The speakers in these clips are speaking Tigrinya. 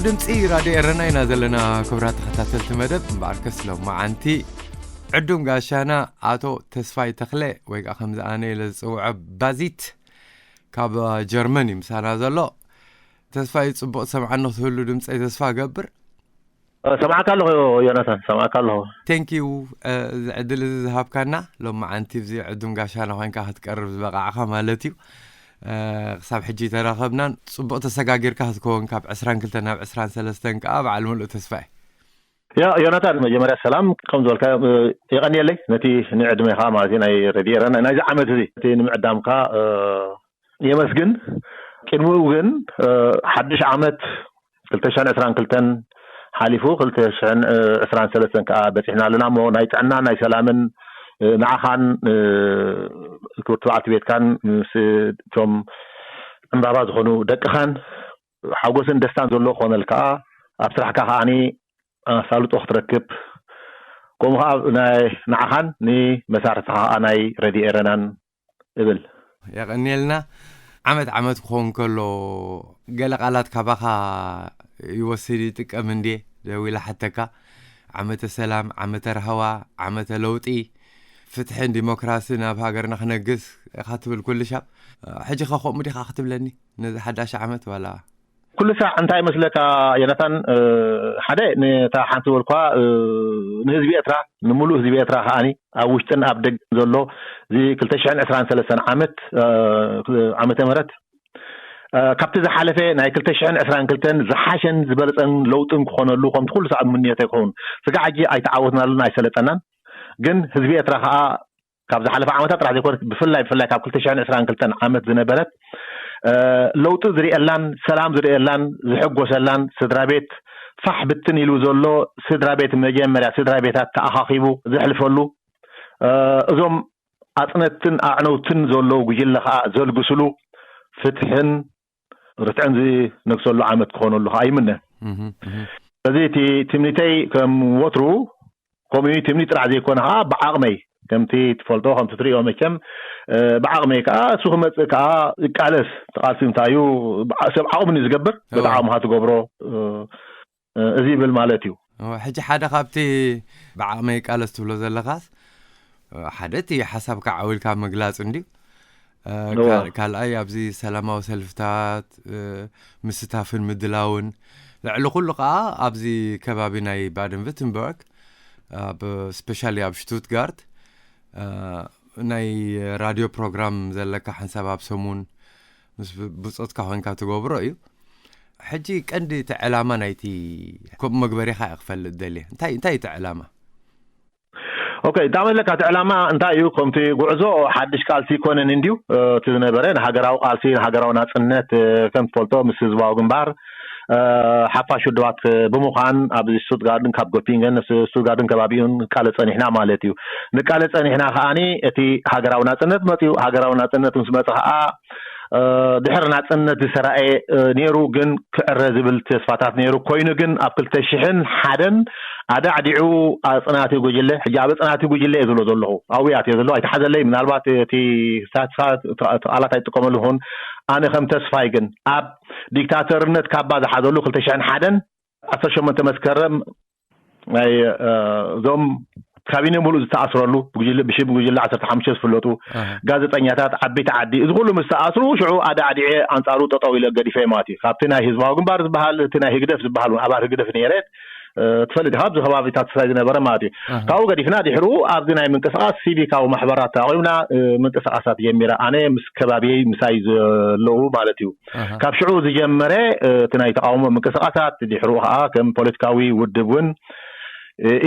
ድምፂ ራድዮ ኤረና ኢና ዘለና። ክቡራት ተኸታተልቲ መደብ፣ እምበኣርከስ ሎመዓንቲ ዕዱም ጋሻና ኣቶ ተስፋይ ተኽለ፣ ወይ ከዓ ከምዚ ኣነ ኢለ ዝፅውዖ ባዚት፣ ካብ ጀርመን እዩ ምሳና ዘሎ። ተስፋይ፣ ፅቡቅ ሰምዓኒ ክትህሉ ድምፀይ ተስፋ ገብር። ሰማዕካ ኣለኹ ዮናታን፣ ሰማዕካ ኣለኹ። ቴንኪዩ። እዚ ዕድል እዚ ዝሃብካና፣ ሎመዓንቲ ብዚ ዕዱም ጋሻና ኮይንካ ክትቀርብ ዝበቃዕካ ማለት እዩ። ክሳብ ሕጂ ተራኸብናን ፅቡቅ ተሰጋጊርካ ክትከውን፣ ካብ ዕስራን ክልተ ናብ ዕስራን ሰለስተን ከዓ በዓል ምሉእ ተስፋ እየ። ያ ዮናታን፣ መጀመርያ ሰላም። ከም ዝበልካ የቀንየለይ ነቲ ንዕድሜኻ ማለት እዩ፣ ናይ ረድኤ ኤረና ናይዚ ዓመት እዚ እቲ ንምዕዳምካ የመስግን። ቅድሚኡ ግን ሓድሽ ዓመት ክልተ ሽሕን ዕስራን ክልተን ሓሊፉ፣ ክልተ ሽሕን ዕስራን ሰለስተን ከዓ በፂሕና ኣለና እሞ፣ ናይ ጥዕና ናይ ሰላምን ንዓኻን ክብርቲ በዓልቲ ቤትካን ምስ እቶም ዕምባባ ዝኾኑ ደቅኻን ሓጎስን ደስታን ዘሎ ክኾነልካ፣ ኣብ ስራሕካ ከዓኒ ኣሳልጦ ክትረክብ፣ ከምኡ ከዓ ናይ ንዓኻን ንመሳርሕትኻ ከዓ ናይ ረድኤ ኤረናን እብል። የቐንየልና። ዓመት ዓመት ክኸውን ከሎ፣ ገለ ቃላት ካባኻ ይወስድ ይጥቀም እንዴ? ደዊለ ሓተካ፣ ዓመተ ሰላም፣ ዓመተ ራህዋ፣ ዓመተ ለውጢ፣ ፍትሕን ዲሞክራስን ኣብ ሃገርና ክነግስ ኢኻ ትብል ኩሉ ሻብ። ሕጂ ኸ ከምኡ ዲኻ ክትብለኒ ነዚ ሓዳሽ ዓመት ዋላ? ኩሉ ሳዕ እንታይ ይመስለካ ዮናታን፣ ሓደ ነታ ሓንቲ ዝበልኳ፣ ንህዝቢ ኤርትራ፣ ንምሉእ ህዝቢ ኤርትራ ከዓኒ ኣብ ውሽጥን ኣብ ደገን ዘሎ፣ እዚ ክልተ ሽሕን ዕስራን ሰለስተን ዓመት፣ ዓመተ ምህረት፣ ካብቲ ዝሓለፈ ናይ ክልተ ሽሕን ዕስራን ክልተን ዝሓሸን ዝበለጸን ለውጥን ክኾነሉ ከምቲ ኩሉ ሳዕ ምንዮተ ይኸውን። ስጋዕ ሕጂ ኣይተዓወትናሉን ኣይሰለጠናን፣ ግን ህዝቢ ኤርትራ ከኣ ካብ ዝሓለፈ ዓመታት ጥራሕ ዘይኮነ፣ ብፍላይ ብፍላይ ካብ ክልተ ሽሕን ዕስራን ክልተን ዓመት ዝነበረት ለውጢ ዝርእየላን ሰላም ዝርእየላን ዝሕጎሰላን፣ ስድራ ቤት ፋሕ ብትን ኢሉ ዘሎ፣ ስድራ ቤት መጀመርያ ስድራ ቤታት ተኣኻኺቡ ዘሕልፈሉ፣ እዞም ኣጽነትን ኣዕነውትን ዘለዉ ጉጅለ ከኣ ዘልግስሉ፣ ፍትሕን ርትዕን ዝነግሰሉ ዓመት ክኾነሉ ከኣ ይምነ። ስለዚ እቲ ትምኒተይ ከም ወትሩ ከምኡ እዩ። ትምኒት ጥራሕ ዘይኮነ ከኣ ብዓቕመይ፣ ከምቲ ትፈልጦ፣ ከምቲ ትሪኦ መቸም፣ ብዓቕመይ ከኣ እሱ ክመጽእ ከኣ ይቃለስ። ተቓልሲ እንታይ እዩ? ሰብ ዓቕሙ እዩ ዝገብር። በቲ ዓቕምኻ ትገብሮ እዚ ይብል ማለት እዩ። ሕጂ ሓደ ካብቲ ብዓቕመይ ይቃለስ ትብሎ ዘለኻስ፣ ሓደ እቲ ሓሳብካ ዓው ኢልካ ምግላጽ እንድዩ። ካልኣይ ኣብዚ ሰላማዊ ሰልፍታት ምስታፍን ምድላውን፣ ልዕሊ ኩሉ ከዓ ኣብዚ ከባቢ ናይ ባደን ቪርተንበርግ፣ ኣብ ስፔሻሊ ኣብ ሽቱትጋርት ናይ ራድዮ ፕሮግራም ዘለካ ሓንሳብ ኣብ ሰሙን ምስ ብፆትካ ኮይንካ ትገብሮ እዩ። ሕጂ ቀንዲ እቲ ዕላማ ናይቲ ከምኡ መግበሪኻ እየ ክፈልጥ ደልየ። እንታይ እንታይ እቲ ዕላማ? ኦኬ፣ እንታይ መለካ እቲ ዕላማ እንታይ እዩ? ከምቲ ጉዕዞ ሓድሽ ቃልሲ ይኮነን እንድዩ። እቲ ዝነበረ ንሃገራዊ ቃልሲ፣ ንሃገራዊ ናጽነት፣ ከም ትፈልጦ ምስ ህዝባዊ ግንባር ሓፋሽ ውድባት ብምዃን ኣብዚ ስቱትጋርድን ካብ ጎቲንገን ስቱትጋርድን ከባቢኡን ቃለ ጸኒሕና ማለት እዩ። ንቃለ ጸኒሕና ከዓኒ እቲ ሃገራዊ ናጽነት መጽዩ። ሃገራዊ ናጽነት ምስ መጸ ከኣ ድሕሪ ናጽነት ዝሰራኤ ነይሩ፣ ግን ክዕረ ዝብል ተስፋታት ነይሩ። ኮይኑ ግን ኣብ ክልተ ሽሕን ሓደን ኣዳዕዲዑ ኣጽናቲ ጉጅለ፣ ሕጂ ኣብ ኣጽናቲ ጉጅለ እየ ዝብሎ ዘለኹ፣ ኣብያት እየ ዘለኹ፣ ኣይተሓዘለይ። ምናልባት እቲ ሳትፋ ቃላት ኣይጥቀመሉ ይኹን፣ ኣነ ከም ተስፋይ ግን ኣብ ዲክታተርነት ካባ ዝሓዘሉ ክልተ ሽሕን ሓደን ዓሰርተ ሸሞንተ መስከረም ናይ እዞም ካቢነ ሙሉእ ዝተኣስረሉ፣ ብሽም ጉጅለ ዓሰርተ ሓሙሽተ ዝፍለጡ ጋዜጠኛታት፣ ዓበይቲ ዓዲ፣ እዚ ኩሉ ምስ ተኣስሩ ሽዑ ኣዳዕዲዐ ኣንጻሩ ጠጠው ኢለ ገዲፈ ማለት እዩ። ካብቲ ናይ ህዝባዊ ግንባር ዝበሃል፣ እቲ ናይ ህግደፍ ዝበሃል እውን ኣባል ህግደፍ ነይረ፣ ትፈልጥ ኢኻ፣ ኣብዚ ከባቢታት ስራይ ዝነበረ ማለት እዩ። ካብኡ ገዲፍና ድሕሩ ኣብዚ ናይ ምንቅስቃስ ሲቪካዊ ማሕበራት ኣቑምና ምንቅስቃሳት ጀሚረ። ኣነ ምስ ከባቢየይ ምሳይ ዘለዉ ማለት እዩ። ካብ ሽዑ ዝጀመረ እቲ ናይ ተቃውሞ ምንቅስቃሳት፣ ድሕሩ ከዓ ከም ፖለቲካዊ ውድብ እውን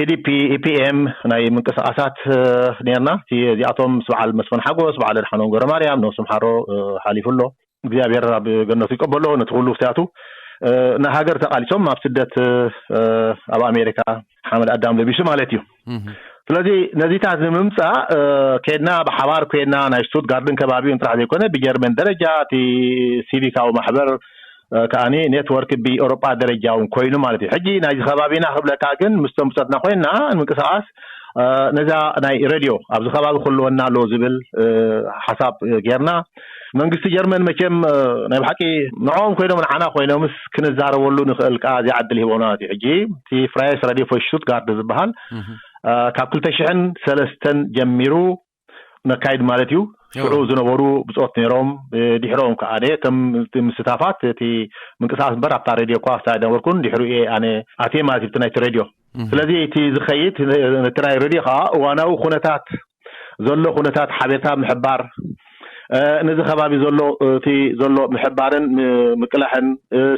ኢዲፒ፣ ኢፒኤም ናይ ምንቅስቃሳት ነርና። እዚኣቶም ምስ በዓል መስፍን ሓጎስ፣ በዓል ኣድሓኖም ገብረማርያም፣ ነብሶም ሓሮ ሓሊፉ ኣሎ፣ እግዚኣብሔር ኣብ ገነቱ ይቀበሎ፣ ነቲ ኩሉ ፍትያቱ ንሃገር ተቃሊሶም ኣብ ስደት ኣብ ኣሜሪካ ሓመድ ኣዳም ለቢሱ ማለት እዩ። ስለዚ ነዚታት ንምምፃእ ከድና፣ ብሓባር ኮይና ናይ ስቱትጋርድን ከባቢኡን ጥራሕ ዘይኮነ ብጀርመን ደረጃ እቲ ሲቪካዊ ማሕበር ከዓኒ ኔትወርክ ብኤውሮጳ ደረጃ እውን ኮይኑ ማለት እዩ። ሕጂ ናይዚ ከባቢና ክብለካ ግን ምስቶም ብፀትና ኮይና ንምንቅስቃስ ነዛ ናይ ሬድዮ ኣብዚ ከባቢ ክህልወና ኣሎ ዝብል ሓሳብ ጌርና። መንግስቲ ጀርመን መቸም ናይ ብሓቂ ንዕኦም ኮይኖም ንዓና ኮይኖምስ ክንዛረበሉ ንኽእል ከኣ እዚኣ ዕድል ሂቦና ማለት እዩ። ሕጂ እቲ ፍራየስ ራዲዮ ፎር ሽቱትጋርድ ዝበሃል ካብ ክልተ ሽሕን ሰለስተን ጀሚሩ ነካይድ ማለት እዩ። ሽዑ ዝነበሩ ብጾት ነይሮም። ድሕሮም ከኣ ከም ምስታፋት እቲ ምንቅስቃስ እምበር ኣብታ ሬድዮ እኳ ኣብታ ኣይነበርኩን። ድሕሩ እየ ኣነ ኣትየ ማለት እዩ ናይቲ ሬድዮ። ስለዚ እቲ ዝኸይድ ነቲ ናይ ሬድዮ ከዓ እዋናዊ ኩነታት ዘሎ ኩነታት ሓቤርታ ምሕባር፣ ነዚ ከባቢ ዘሎ እቲ ዘሎ ምሕባርን ምቅላሕን፣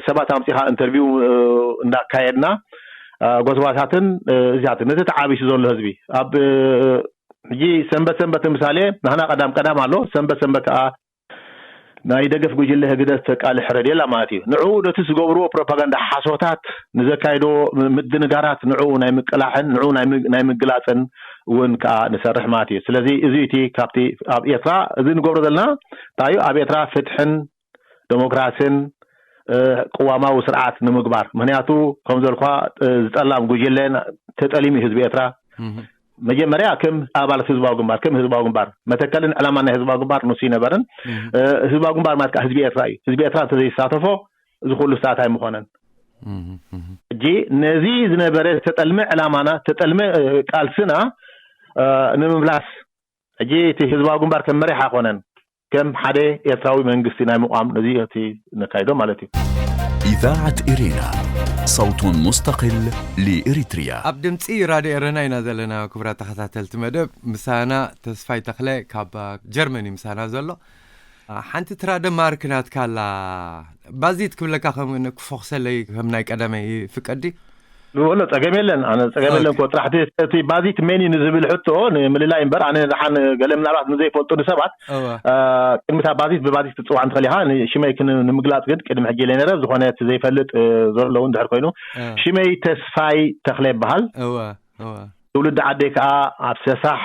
ሰባት ኣምፂኻ ኢንተርቪው እንዳካየድና ጎስባሳትን እዚያት ነቲ ተዓቢሱ ዘሎ ህዝቢ ኣብ ሕጂ ሰንበት ሰንበት ምሳሌ ናህና ቀዳም ቀዳም ኣሎ። ሰንበት ሰንበት ከዓ ናይ ደገፍ ጉጅለ ህግደፍ ተቃልሕ ረድየላ ማለት እዩ። ንዕኡ ነቲ ዝገብርዎ ፕሮፓጋንዳ ሓሶታት፣ ንዘካይዶ ምድንጋራት ንዕኡ ናይ ምቅላሕን ንዕኡ ናይ ምግላፅን እውን ከዓ ንሰርሕ ማለት እዩ። ስለዚ እዚ እቲ ካብቲ ኣብ ኤርትራ እዚ ንገብሮ ዘለና እንታይ እዩ? ኣብ ኤርትራ ፍትሕን ዴሞክራሲን ቅዋማዊ ስርዓት ንምግባር። ምክንያቱ ከም ዘልኳ ዝጠላም ጉጅለ ተጠሊሙ ህዝቢ ኤርትራ መጀመርያ ከም ኣባላት ህዝባዊ ግንባር ከም ህዝባዊ ግንባር መተከልን ዕላማ ናይ ህዝባዊ ግንባር ንሱ ይነበርን። ህዝባዊ ግንባር ማለት ከዓ ህዝቢ ኤርትራ እዩ። ህዝቢ ኤርትራ እንተዘይሳተፎ እዚ ኩሉ ስርዓት ኣይምኾነን። ሕጂ ነዚ ዝነበረ ዝተጠልመ ዕላማና ዝተጠልመ ቃልስና ንምምላስ ሕጂ እቲ ህዝባዊ ግንባር ከም መሪሕ ኣይኮነን። ከም ሓደ ኤርትራዊ መንግስቲ ናይ ምቋም ነዚ እቲ ነካይዶ ማለት እዩ። إذاعة إرينا، صوت مستقل لإريتريا. ኣብ ድምፂ ራድዮ ኤረና ኢና ዘለና። ክቡራት ተኸታተልቲ መደብ፣ ምሳና ተስፋይ ተኽለ ካብ ጀርመን እዩ ምሳና ዘሎ። ሓንቲ ትራ ደማርክ ናትካ ኣላ። ባዚት ክብለካ ከም ክፎኽሰለይ ከም ናይ ቀደመይ ፍቀዲ። ወሎ ጸገም የለን። ኣነ ጸገም የለን እኮ። ጥራሕ እቲ ባዚት መን እዩ ንዝብል ሕቶ ንምልላይ እምበር ኣነ ደሓን ገለ ምናልባት ንዘይፈልጡ ንሰባት ቅድሚታ ባዚት ብባዚት ትጽዋዕ እንትኽእል ኢኻ። ሽመይ ንምግላጽ ግን ቅድሚ ሕጂ ኢለ ነረ ዝኾነ እቲ ዘይፈልጥ ዘለዉ እንድሕር ኮይኑ ሽመይ ተስፋይ ተኽለ ይበሃል። ትውልዲ ዓደይ ከዓ ኣብ ሰሳሕ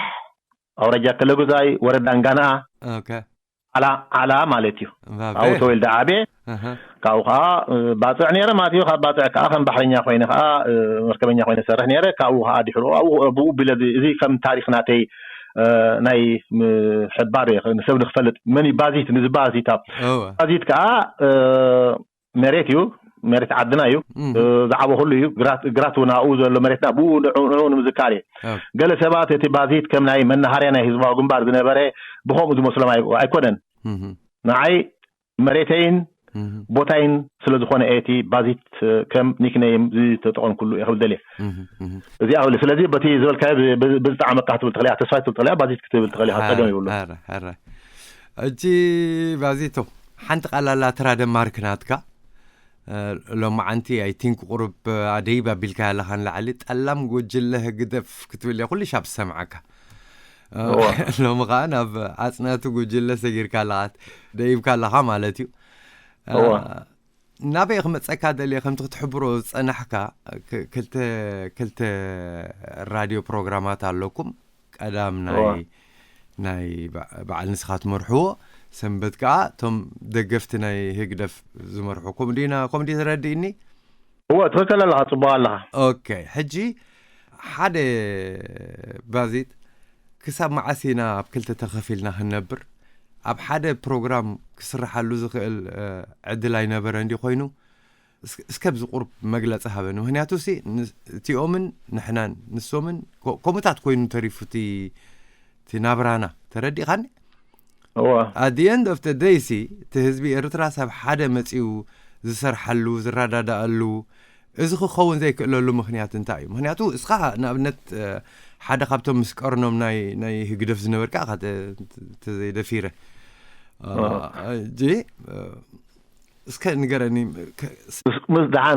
ኣውራጃ ከለጉዛይ ወረዳ እንጋና ዓላ ዓላ ማለት እዩ። ካብኡ ተወልደ ዓብየ። ካብኡ ከዓ ባፅዕ ነይረ ማለት እዩ። ካብ ባፅዕ ከዓ ከም ባሕረኛ ኮይነ ከዓ መርከበኛ ኮይነ ሰርሕ ነይረ። ካብኡ ከዓ ድሕሩ ኣብኡ ብኡ ቢለ እዚ ከም ታሪክ ናተይ ናይ ሕባር ንሰብ ንክፈልጥ መን እዩ ባዚት ንዝባዚት ኣብ ባዚት ከዓ መሬት እዩ። መሬት ዓድና እዩ። ዝዓበ ኩሉ እዩ። ግራት እውን ኣብኡ ዘሎ መሬትና ብኡ ንኡ ንምዝካር እየ። ገለ ሰባት እቲ ባዚት ከም ናይ መናሃርያ ናይ ህዝባዊ ግንባር ዝነበረ ብከምኡ ዝመስሎም ኣይኮነን። ንዓይ መሬተይን ቦታይን ስለዝኾነ እቲ ባዚት ከም ኒክነይም ዝተጠቐምኩሉ እየ ክብል ደልየ። እዚኣ ክብል ስለዚ በቲ ዝበልካዮ ብዝጠዓመካ ክትብል ትኽእል እያ። ተስፋይ ክትብል ትኽእል እያ። ባዚት ክትብል ትኽእል እያ። ፀገም ይብሉ። ሕጂ ባዚቶ ሓንቲ ቃላላ ትራ ደማርክ ናትካ ሎማዓንቲ ኣይ ቲንክ ቁሩብ ኣደይብ ኣቢልካ ኣለኻ ንላዕሊ ጠላም ጉጅለ ህግደፍ ክትብል እያ ኩሉ ሻብ ዝሰምዓካ። ሎሚ ከዓ ናብ ኣፅናቲ ጉጅለ ሰጊርካ ኣለኻ ደይብካ ኣለኻ ማለት እዩ። ናበይ ክመፀካ ደልየ ከምቲ ክትሕብሮ ዝፀናሕካ ክልተ ክልተ ራድዮ ፕሮግራማት ኣለኩም። ቀዳም ናይ ናይ በዓል ንስኻ ትመርሕዎ፣ ሰንበት ከዓ እቶም ደገፍቲ ናይ ህግደፍ ዝመርሑ። ከምኡ ድዩ ከምኡ ድዩ ተረዲእኒ? እወ ትኽክል ኣለኻ፣ ፅቡቅ ኣለኻ። ኦኬ፣ ሕጂ ሓደ ባዚት ክሳብ መዓስ ኢና ኣብ ክልተ ተኸፊልና ክንነብር? ኣብ ሓደ ፕሮግራም ክስርሓሉ ዝኽእል ዕድል ኣይነበረ እንዲ ኮይኑ እስከ ብዚ ቁሩብ መግለፂ ሃበኒ። ምክንያቱ ሲ እቲኦምን ንሕናን ንሶምን ከምኡታት ኮይኑ ተሪፉ እቲ ናብራና ተረዲኻኒ። At the end of the day ሲ እቲ ህዝቢ ኤርትራ ሰብ ሓደ መፂኡ ዝሰርሓሉ ዝረዳዳኣሉ እዚ ክኸውን ዘይክእለሉ ምክንያት እንታይ እዩ? ምክንያቱ እስኻ ንኣብነት ሓደ ካብቶም ምስ ቀርኖም ናይ ህግደፍ ዝነበርካ ተዘይደፊረ እ እስከ ንገረኒ። ምስ ደሓን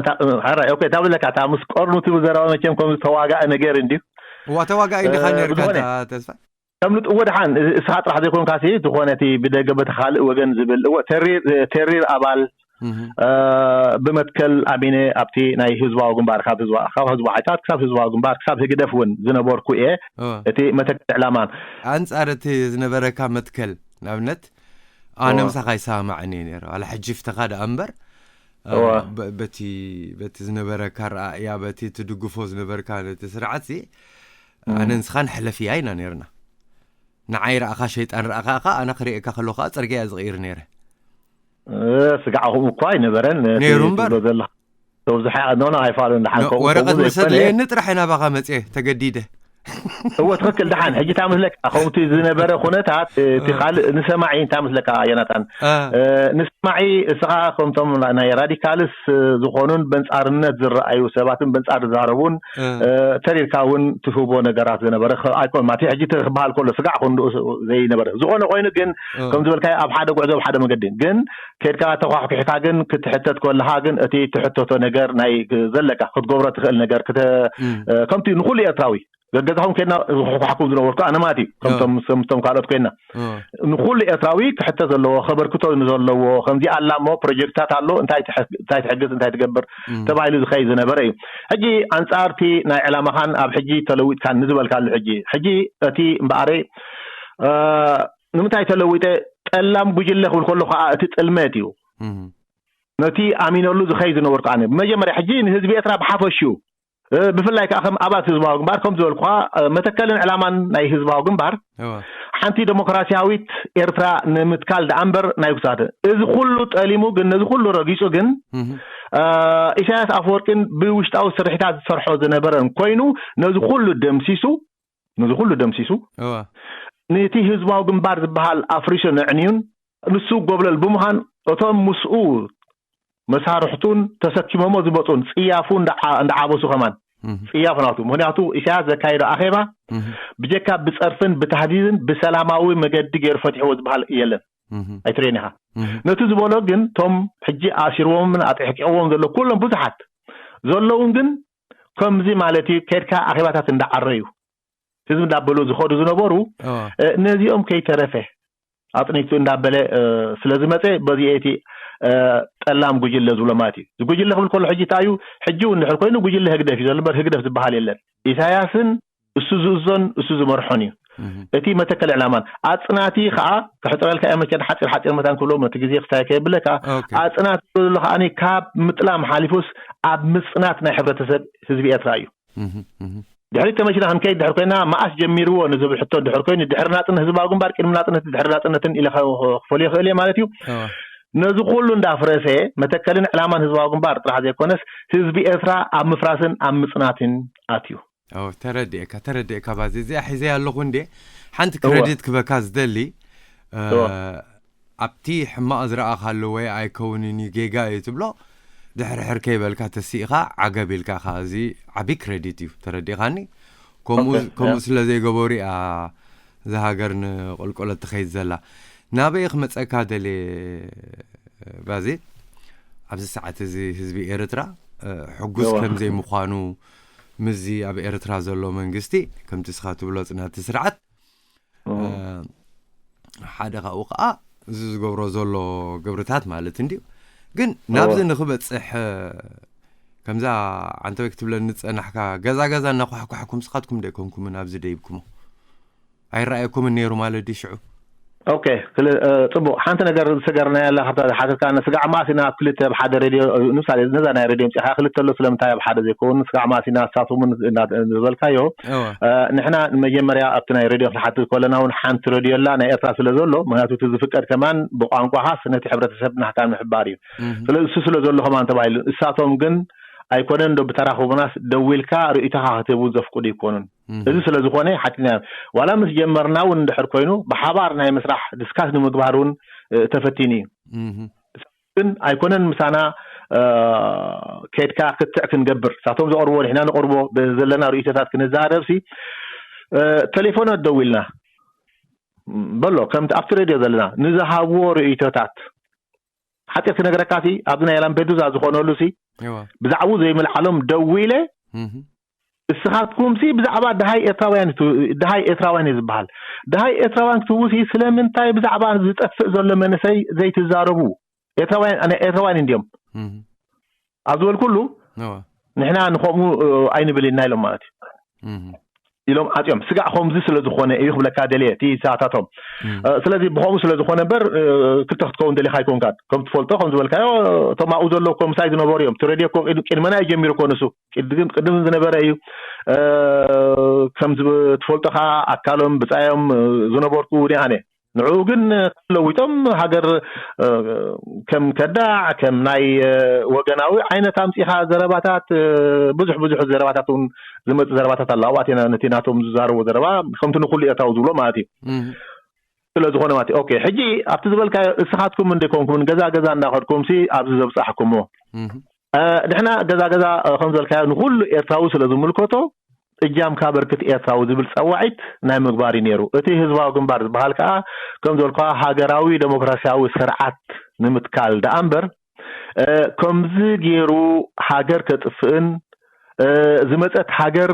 እታ ብለካ እታ ምስ ቀርኑ ትብል ዘረባ መቸም ከም ዝተዋጋእ ነገር እንድዩ። እዋ ተዋጋኢ ዲኻ ነርካ ተስፋ? ከም ንጥዎ ደሓን እስኻ ጥራሕ ዘይኮንካ ሲ ዝኾነ እቲ ብደገ በቲ ካልእ ወገን ዝብል እወ ተሪር ኣባል ብመትከል ኣቢነ ኣብቲ ናይ ህዝባዊ ግንባር ካብ ህዝባ ካብ ህዝባዊ ሓይልታት ክሳብ ህዝባዊ ግንባር ክሳብ ህግደፍ እውን ዝነበርኩ እየ። እቲ መተከል ዕላማን ኣንጻር እቲ ዝነበረካ መትከል ንኣብነት ኣነ ምሳኻ ይሰማማዕን እየ ነይረ። ዋላ ሕጂ ፍተኻ ደኣ እምበር በቲ በቲ ዝነበረካ ረኣእያ በቲ ትድግፎ ዝነበርካ ነቲ ስርዓት ሲ ኣነ ንስኻን ሕለፍያ ኢና ነርና። ንዓይ ረኣኻ ሸይጣን ረኣኻ ኸዓ ኣነ ክርእየካ ከሎ ኸዓ ጽርግያ ዝቕይር ነይረ። ስጋዕኹም እኳ ኣይነበረን። ነይሩ እምበር። ተብዝሓ ኖና ኣይፋሉን። ድሓን ከምኡ ወረቐት ከምኡ ዘይኮነ መሰድለየኒ ጥራሕ ናባኻ መፅየ ተገዲደ። እወ ትኽክል። ድሓን ሕጂ እንታይ መስለካ፣ ከምቲ ዝነበረ ኩነታት እቲ ካልእ ንሰማዒ እንታይ መስለካ ዮናታን፣ አ፣ እ፣ ንሰማዒ እስኻ ከምቶም ናይ ራዲካልስ እ፣ ዝኾኑን በንጻርነት ዝረኣዩ ሰባትን በንጻር ዝዛረቡን እ፣ እ፣ ተሪርካ እውን ትህቦ ነገራት ዝነበረ ኸ- ኣይኮን ማለት ሕጂ እቲ ክበሃል ከሎ ስጋዕ ኮንኡ ዘይነበረ ዝኾነ ኮይኑ ግን እ፣ ከም ዝበልካዮ ኣብ ሓደ ጉዕዞ ኣብ ሓደ መገዲ ግን ከድካ ተኳሕኪሕካ ግን ክትሕተት ከለኻ ግን እቲ ትሕተቶ ነገር ናይ ዘለካ ክትገብሮ ትኽእል ነገር ክተ- እም፣ እ፣ ከምቲ ንኹሉ ኤርትራዊ ገገዛኹም ኮይና ዝኳሕኩም ዝነበርኩ ኣነ ማለት እዩ። ከምቶም ከምቶም ካልኦት ኮይና እ፣ ንኹሉ ኤርትራዊ ክሕተት ዘለዎ ከበርክቶ ንዘለዎ ከምዚ ኣላ እሞ ፕሮጀክትታት ኣሎ እንታይ ትሐ- እንታይ ትሕግዝ እንታይ ትገብር እም፣ ተባሂሉ ዝኸይ ዝነበረ እዩ። ሕጂ ኣንጻርቲ ናይ ዕላማኻን ኣብ ሕጂ ተለዊጥካን ንዝበልካሉ ሕጂ ሕጂ እቲ እምበኣረይ እ፣ ንምንታይ ተለዊጠ ጠላም ጉጅለ ክብል ከሎ ከዓ እቲ ጥልመት እዩ። እም፣ ነቲ ኣሚነሉ ዝኸይ ዝነበርኩ ኣነ ብመጀመርያ ሕጂ ንህዝቢ ኤርትራ ብሓፈሽኡ እ፣ ብፍላይ ከዓ ከም ኣባት ህዝባዊ ግንባር ከም ዝበልኩኻ እ፣ መተከልን ዕላማን ናይ ህዝባዊ ግንባር እወ፣ ሓንቲ ዴሞክራሲያዊት ኤርትራ ንምትካል ደኣ እምበር ናይ ክሳተ እዚ ኩሉ ጠሊሙ ግን ነዚ ኩሉ ረጊጹ ግን እም፣ እ፣ ኢሳያስ ኣፈወርቂን ብውሽጣዊ ስርሒታት ዝሰርሖ ዝነበረን ኮይኑ ነዚ ኩሉ ደምሲሱ ነዚ ኩሉ ደምሲሱ እወ፣ ነቲ ህዝባዊ ግንባር ዝበሃል ኣፍሪሱ ነዕንዩን ንሱ ጎብለል ብምዃን እቶም ምስኡ መሳርሕቱን ተሰኪሞሞ ዝመፁን ፅያፉ እንዳዓ- እንዳዓበሱ ከማን እም፣ ፅያፍ ናቱ ምክንያቱ ኢሳያስ ዘካየዶ ኣኼባ እም፣ ብጀካ ብፀርፍን ብታህዲድን ብሰላማዊ መገዲ ገይሩ ፈትሕዎ ዝበሃል የለን እም፣ ኣይትሬን ኢኻ እም፣ ነቲ ዝበሎ ግን ቶም ሕጂ ኣሲርዎምን ኣጥሕቂቕዎም ዘሎ ኩሎም ብዙሓት ዘለውን ግን ከምዚ ማለት እዩ ከድካ ኣኼባታት እንዳዓረዩ ህዝቢ እንዳበሉ ዝኸዱ ዝነበሩ እወ፣ እ፣ ነዚኦም ከይተረፈ ኣጥኒቱ እንዳበለ እ፣ ስለ ዝመፀ በዚ እቲ እ፣ ጠላም ጉጅለ ዝብሎ ማለት እዩ። እዚ ጉጅለ ክብል ከሎ ሕጂ እንታይ እዩ? ሕጂ እውን ድሕር ኮይኑ ጉጅለ ህግደፍ እዩ ዘሎ እምበር ህግደፍ ዝበሃል የለን። ኢሳያስን እሱ ዝእዞን እሱ ዝመርሖን እዩ። እም፣ እቲ መተከል ዕላማን ኣፅናቲ ከዓ ክሕፅረልካ እየ መቸን ሓፂር ሓፂር መታን ክብሎም እቲ ግዜ ክሳይ ከየብለካ ኦኬ፣ ኣፅናት ዝብሎ ከዓ ካብ ምጥላም ሓሊፉስ ኣብ ምፅናት ናይ ሕብረተሰብ ህዝቢ ኤርትራ እዩ። እም፣ እም፣ ድሕሪት ተመሽና ክንከይድ ድሕር ኮይና መኣስ ጀሚርዎ ንዝብል ሕቶ ድሕር ኮይኑ ድሕሪ ናፅነት ህዝባዊ ግንባር ቅድሚ ናፅነት ድሕሪ ናፅነትን ኢለ ክፈልዮ ይኽእል እየ ማለት እዩ። እወ፣ ነዚ ኩሉ እንዳፍረሰ መተከልን ዕላማን ህዝባዊ ግንባር ጥራሕ ዘይኮነስ ህዝቢ ኤርትራ ኣብ ምፍራስን ኣብ ምፅናትን ኣትዩ። እወ፣ ተረዲኤካ ተረዲኤካ ባዚ እዚኣ ሒዘ ኣለኹ እንዴ ሓንቲ እወ። ክረዲት ክበካ ዝደሊ እ፣ እወ። ኣብቲ ሕማቕ ዝረኣኻሉ ወይ ኣይከውንን እዩ ጌጋ እዩ ትብሎ ድሕርሕር ከይበልካ ተሲእኻ ዓገብ ኢልካ ኢኻ። እዚ ዓቢ ክረዲት እዩ። ተረዲእኻኒ? ከምኡ ኦኬ፣ ከምኡ ያ። ስለ ዘይገበሩ እያ እዛ ሃገር ንቆልቆለት ትኸይድ ዘላ። ናበይ ክመፀካ ደልየ ባዜ ኣብዚ ሰዓት እዚ ህዝቢ ኤርትራ እ፣ ሕጉስ እወ። ከም ዘይምዃኑ ምስዚ ኣብ ኤርትራ ዘሎ መንግስቲ ከምቲ ስኻ ትብሎ ጽናቲ ስርዓት እም። እ፣ ሓደ ካብኡ ከዓ እዚ ዝገብሮ ዘሎ ግብርታት ማለት እንድዩ። ግን ናብዚ እወ። ንክበፅሕ እ፣ ከምዛ ዓንተወይ ክትብለኒ ዝጸናሕካ ገዛ ገዛ እናኳሕኳሕኩም ስኻትኩም ዶ ኣይኮንኩምን ኣብዚ ደይብኩሞ? ኣይረኣየኩምን ነይሩ ማለት ድዩ ሽዑ? ኦኬ ክል- እ፣ ፅቡቅ ሓንቲ ነገር ዝሰገርና ያለ ካብታ ሓተትካ ስጋዕ ማስ ኢና ኣብ ክልተ ኣብ ሓደ ሬድዮ እ፣ ንምሳሌ ነዛ ናይ ሬድዮ ምፅኻ ክልተ ኣሎ ስለምንታይ ኣብ ሓደ ዘይከውን ስጋዕ ማስ ኢና ንሳቶምን እና- ዝበልካዮ እወ እ፣ ንሕና መጀመርያ ኣብቲ ናይ ሬድዮ ክንሓትት ከለና እውን ሓንቲ ሬድዮ ኣላ ናይ ኤርትራ ስለ ዘሎ ምክንያቱ እቲ ዝፍቀድ ከማን ብቋንቋኻስ ነቲ ሕብረተሰብ ናህካ ንምሕባር እዩ እህ፣ ስለዚ እሱ ስለ ዘሎ ከማን ተባሂሉ እሳቶም ግን ኣይኮነን ዶ ብተራኽቡናስ ደዊልካ ርእይቶኻ ክትህቡ ዘፍቅዱ ይኮኑን እህ፣ እዚ ስለ ዝኾነ ሓቲትና ዋላ ምስ ጀመርና እውን እንድሕር ኮይኑ ብሓባር ናይ ምስራሕ ድስካስ ንምግባር እውን እ፣ ተፈቲኑ እዩ እህ፣ ግን ኣይኮነን ምሳና እ፣ ከድካ ክትዕ ክንገብር ሳቶም ዘቕርቦ ንሕና ንቕርቦ ዘለና ርእይቶታት ክንዛረብ ሲ እ፣ ቴሌፎኖት ደዊልና በሎ ከምቲ ኣብቲ ሬድዮ ዘለና ንዝሃብዎ ርእይቶታት ሓፂር ክነግረካ ሲ ኣብዚ ናይ ላምፔዱዛ ዝኾነሉ ሲ እወ፣ ብዛዕባኡ ዘይምልዓሎም ደዊለ እህ፣ እስኻትኩም ሲ ብዛዕባ ድሃይ ኤርትራውያን ት- ድሃይ ኤርትራውያን እዩ ዝበሃል ድሃይ ኤርትራውያን ክትብሉ ሲ ስለምንታይ ብዛዕባ ዝጠፍእ ዘሎ መንእሰይ ዘይትዛረቡ ኤርትራውያን ኣነ ኤርትራውያን እንዲዮም እህ፣ ኣብ ዝበልኩሉ እወ፣ ንሕና ንኸምኡ እ፣ ኣይንብል ኢና ኢሎም ማለት እዩ እህ፣ ኢሎም ኣፅዮም ስጋዕ ከምዚ ስለ ዝኾነ እዩ ክብለካ ደልየ እቲ ሰዓታቶም እህ፣ እ፣ ስለዚ ብኸምኡ ስለ ዝኾነ እምበር እ፣ ክልተ ክትከውን ደሊኻ ኣይኮንካን ከም ትፈልጦ ከም ዝበልካዮ እቶም ኣብኡ ዘለዉ ኮምሳይ ዝነበሩ እዮም እቲ ሬድዮ እኮ ቅድ- ቅድመና እዩ ጀሚሩ እኮ ንሱ ቅድም ቅድም ዝነበረ እዩ ከም ትፈልጦ ከዓ ኣካሎም ብፃዮም ዝነበርኩ እኔ ኣነ። ንዕኡ ግን ለዊጦም ሃገር ከም ከዳዕ፣ ከም ናይ ወገናዊ ዓይነት ኣምፂኻ ዘረባታት፣ ብዙሕ ብዙሕ ዘረባታት እውን ዝመፅእ ዘረባታት ኣሎ ኣብኣቴና ነቲ ናቶም ዝዛረቦ ዘረባ ከምቲ ንኩሉ ኤርትራዊ ዝብሎ ማለት እዩ። ስለ ዝኾነ ማለት እዩ። ኦኬ፣ ሕጂ ኣብቲ ዝበልካዮ እስኻትኩም እንደ ኮንኩም ገዛ ገዛ እንዳኸድኩም ሲ ኣብዚ ዘብፃሕኩሞ ንሕና ገዛ ገዛ ከም ዝበልካዮ ንኩሉ ኤርትራዊ ስለ ዝምልከቶ እጃምካ በርክት ኤርትራዊ ዝብል ጸዋዒት ናይ ምግባር እዩ ነይሩ። እቲ ህዝባዊ ግንባር ዝበሃል ከኣ ከም ዝበልካ ሃገራዊ ደሞክራሲያዊ ስርዓት ንምትካል ደኣ እምበር ከምዚ ገይሩ ሃገር ከጥፍእን ዝመጸት ሃገር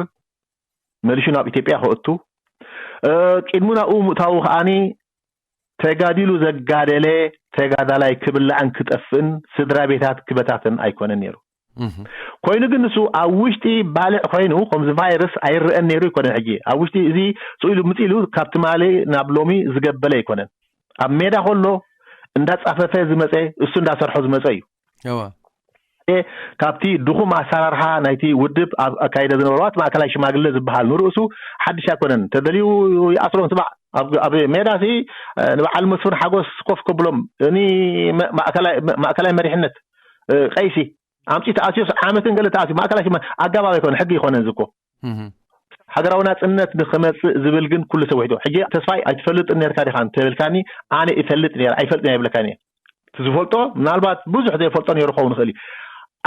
መሊሹ ናብ ኢትዮጵያ ከእቱ ቅድሚ ናብኡ ምእታዉ ከኣኒ ተጋዲሉ ዘጋደለ ተጋዳላይ ክብላዕን ክጠፍእን ስድራ ቤታት ክበታተን ኣይኮነን ነይሩ። ኮይኑ ግን ንሱ ኣብ ውሽጢ ባልዕ ኮይኑ ከምዚ ቫይረስ ኣይረአን ነይሩ ኣይኮነን። ሕጂ ኣብ ውሽጢ እዚ ስኢሉ ምፅኢሉ ካብ ትማሊ ናብ ሎሚ ዝገበለ ኣይኮነን። ኣብ ሜዳ ከሎ እንዳፃፈፈ ዝመፀ እሱ እንዳሰርሖ ዝመፀ እዩ። ካብቲ ድኹም ኣሰራርሓ ናይቲ ውድብ ኣብ ኣካይደ ዝነበረዋ እቲ ማእከላይ ሽማግለ ዝበሃል ንርእሱ ሓድሽ ኣይኮነን። ተደልዩ ይኣስሮም ትባዕ ኣብ ሜዳ ሲ ንበዓል መስፍን ሓጎስ ኮፍ ከብሎም ኒ ማእከላይ መሪሕነት ቀይሲ ኣምፂ ተኣስዮስ ዓመትን ገለ ተኣስዩ ማእከላይ ሽማ ኣጋባብ ኣይኮነ ሕጊ ይኮነ እዚ እኮ ሃገራዊ ናፅነት ንክመፅእ ዝብል ግን ኩሉ ሰብ ውሒዱ ሕጂ ተስፋይ ኣይትፈልጥን ነርካ ዲኻ እንተበልካኒ ኣነ ይፈልጥ ነር ኣይፈልጥን ኣይብለካን እየ ዝፈልጦ ምናልባት ብዙሕ ዘይፈልጦ ነይሩ ክኸውን ይኽእል እዩ።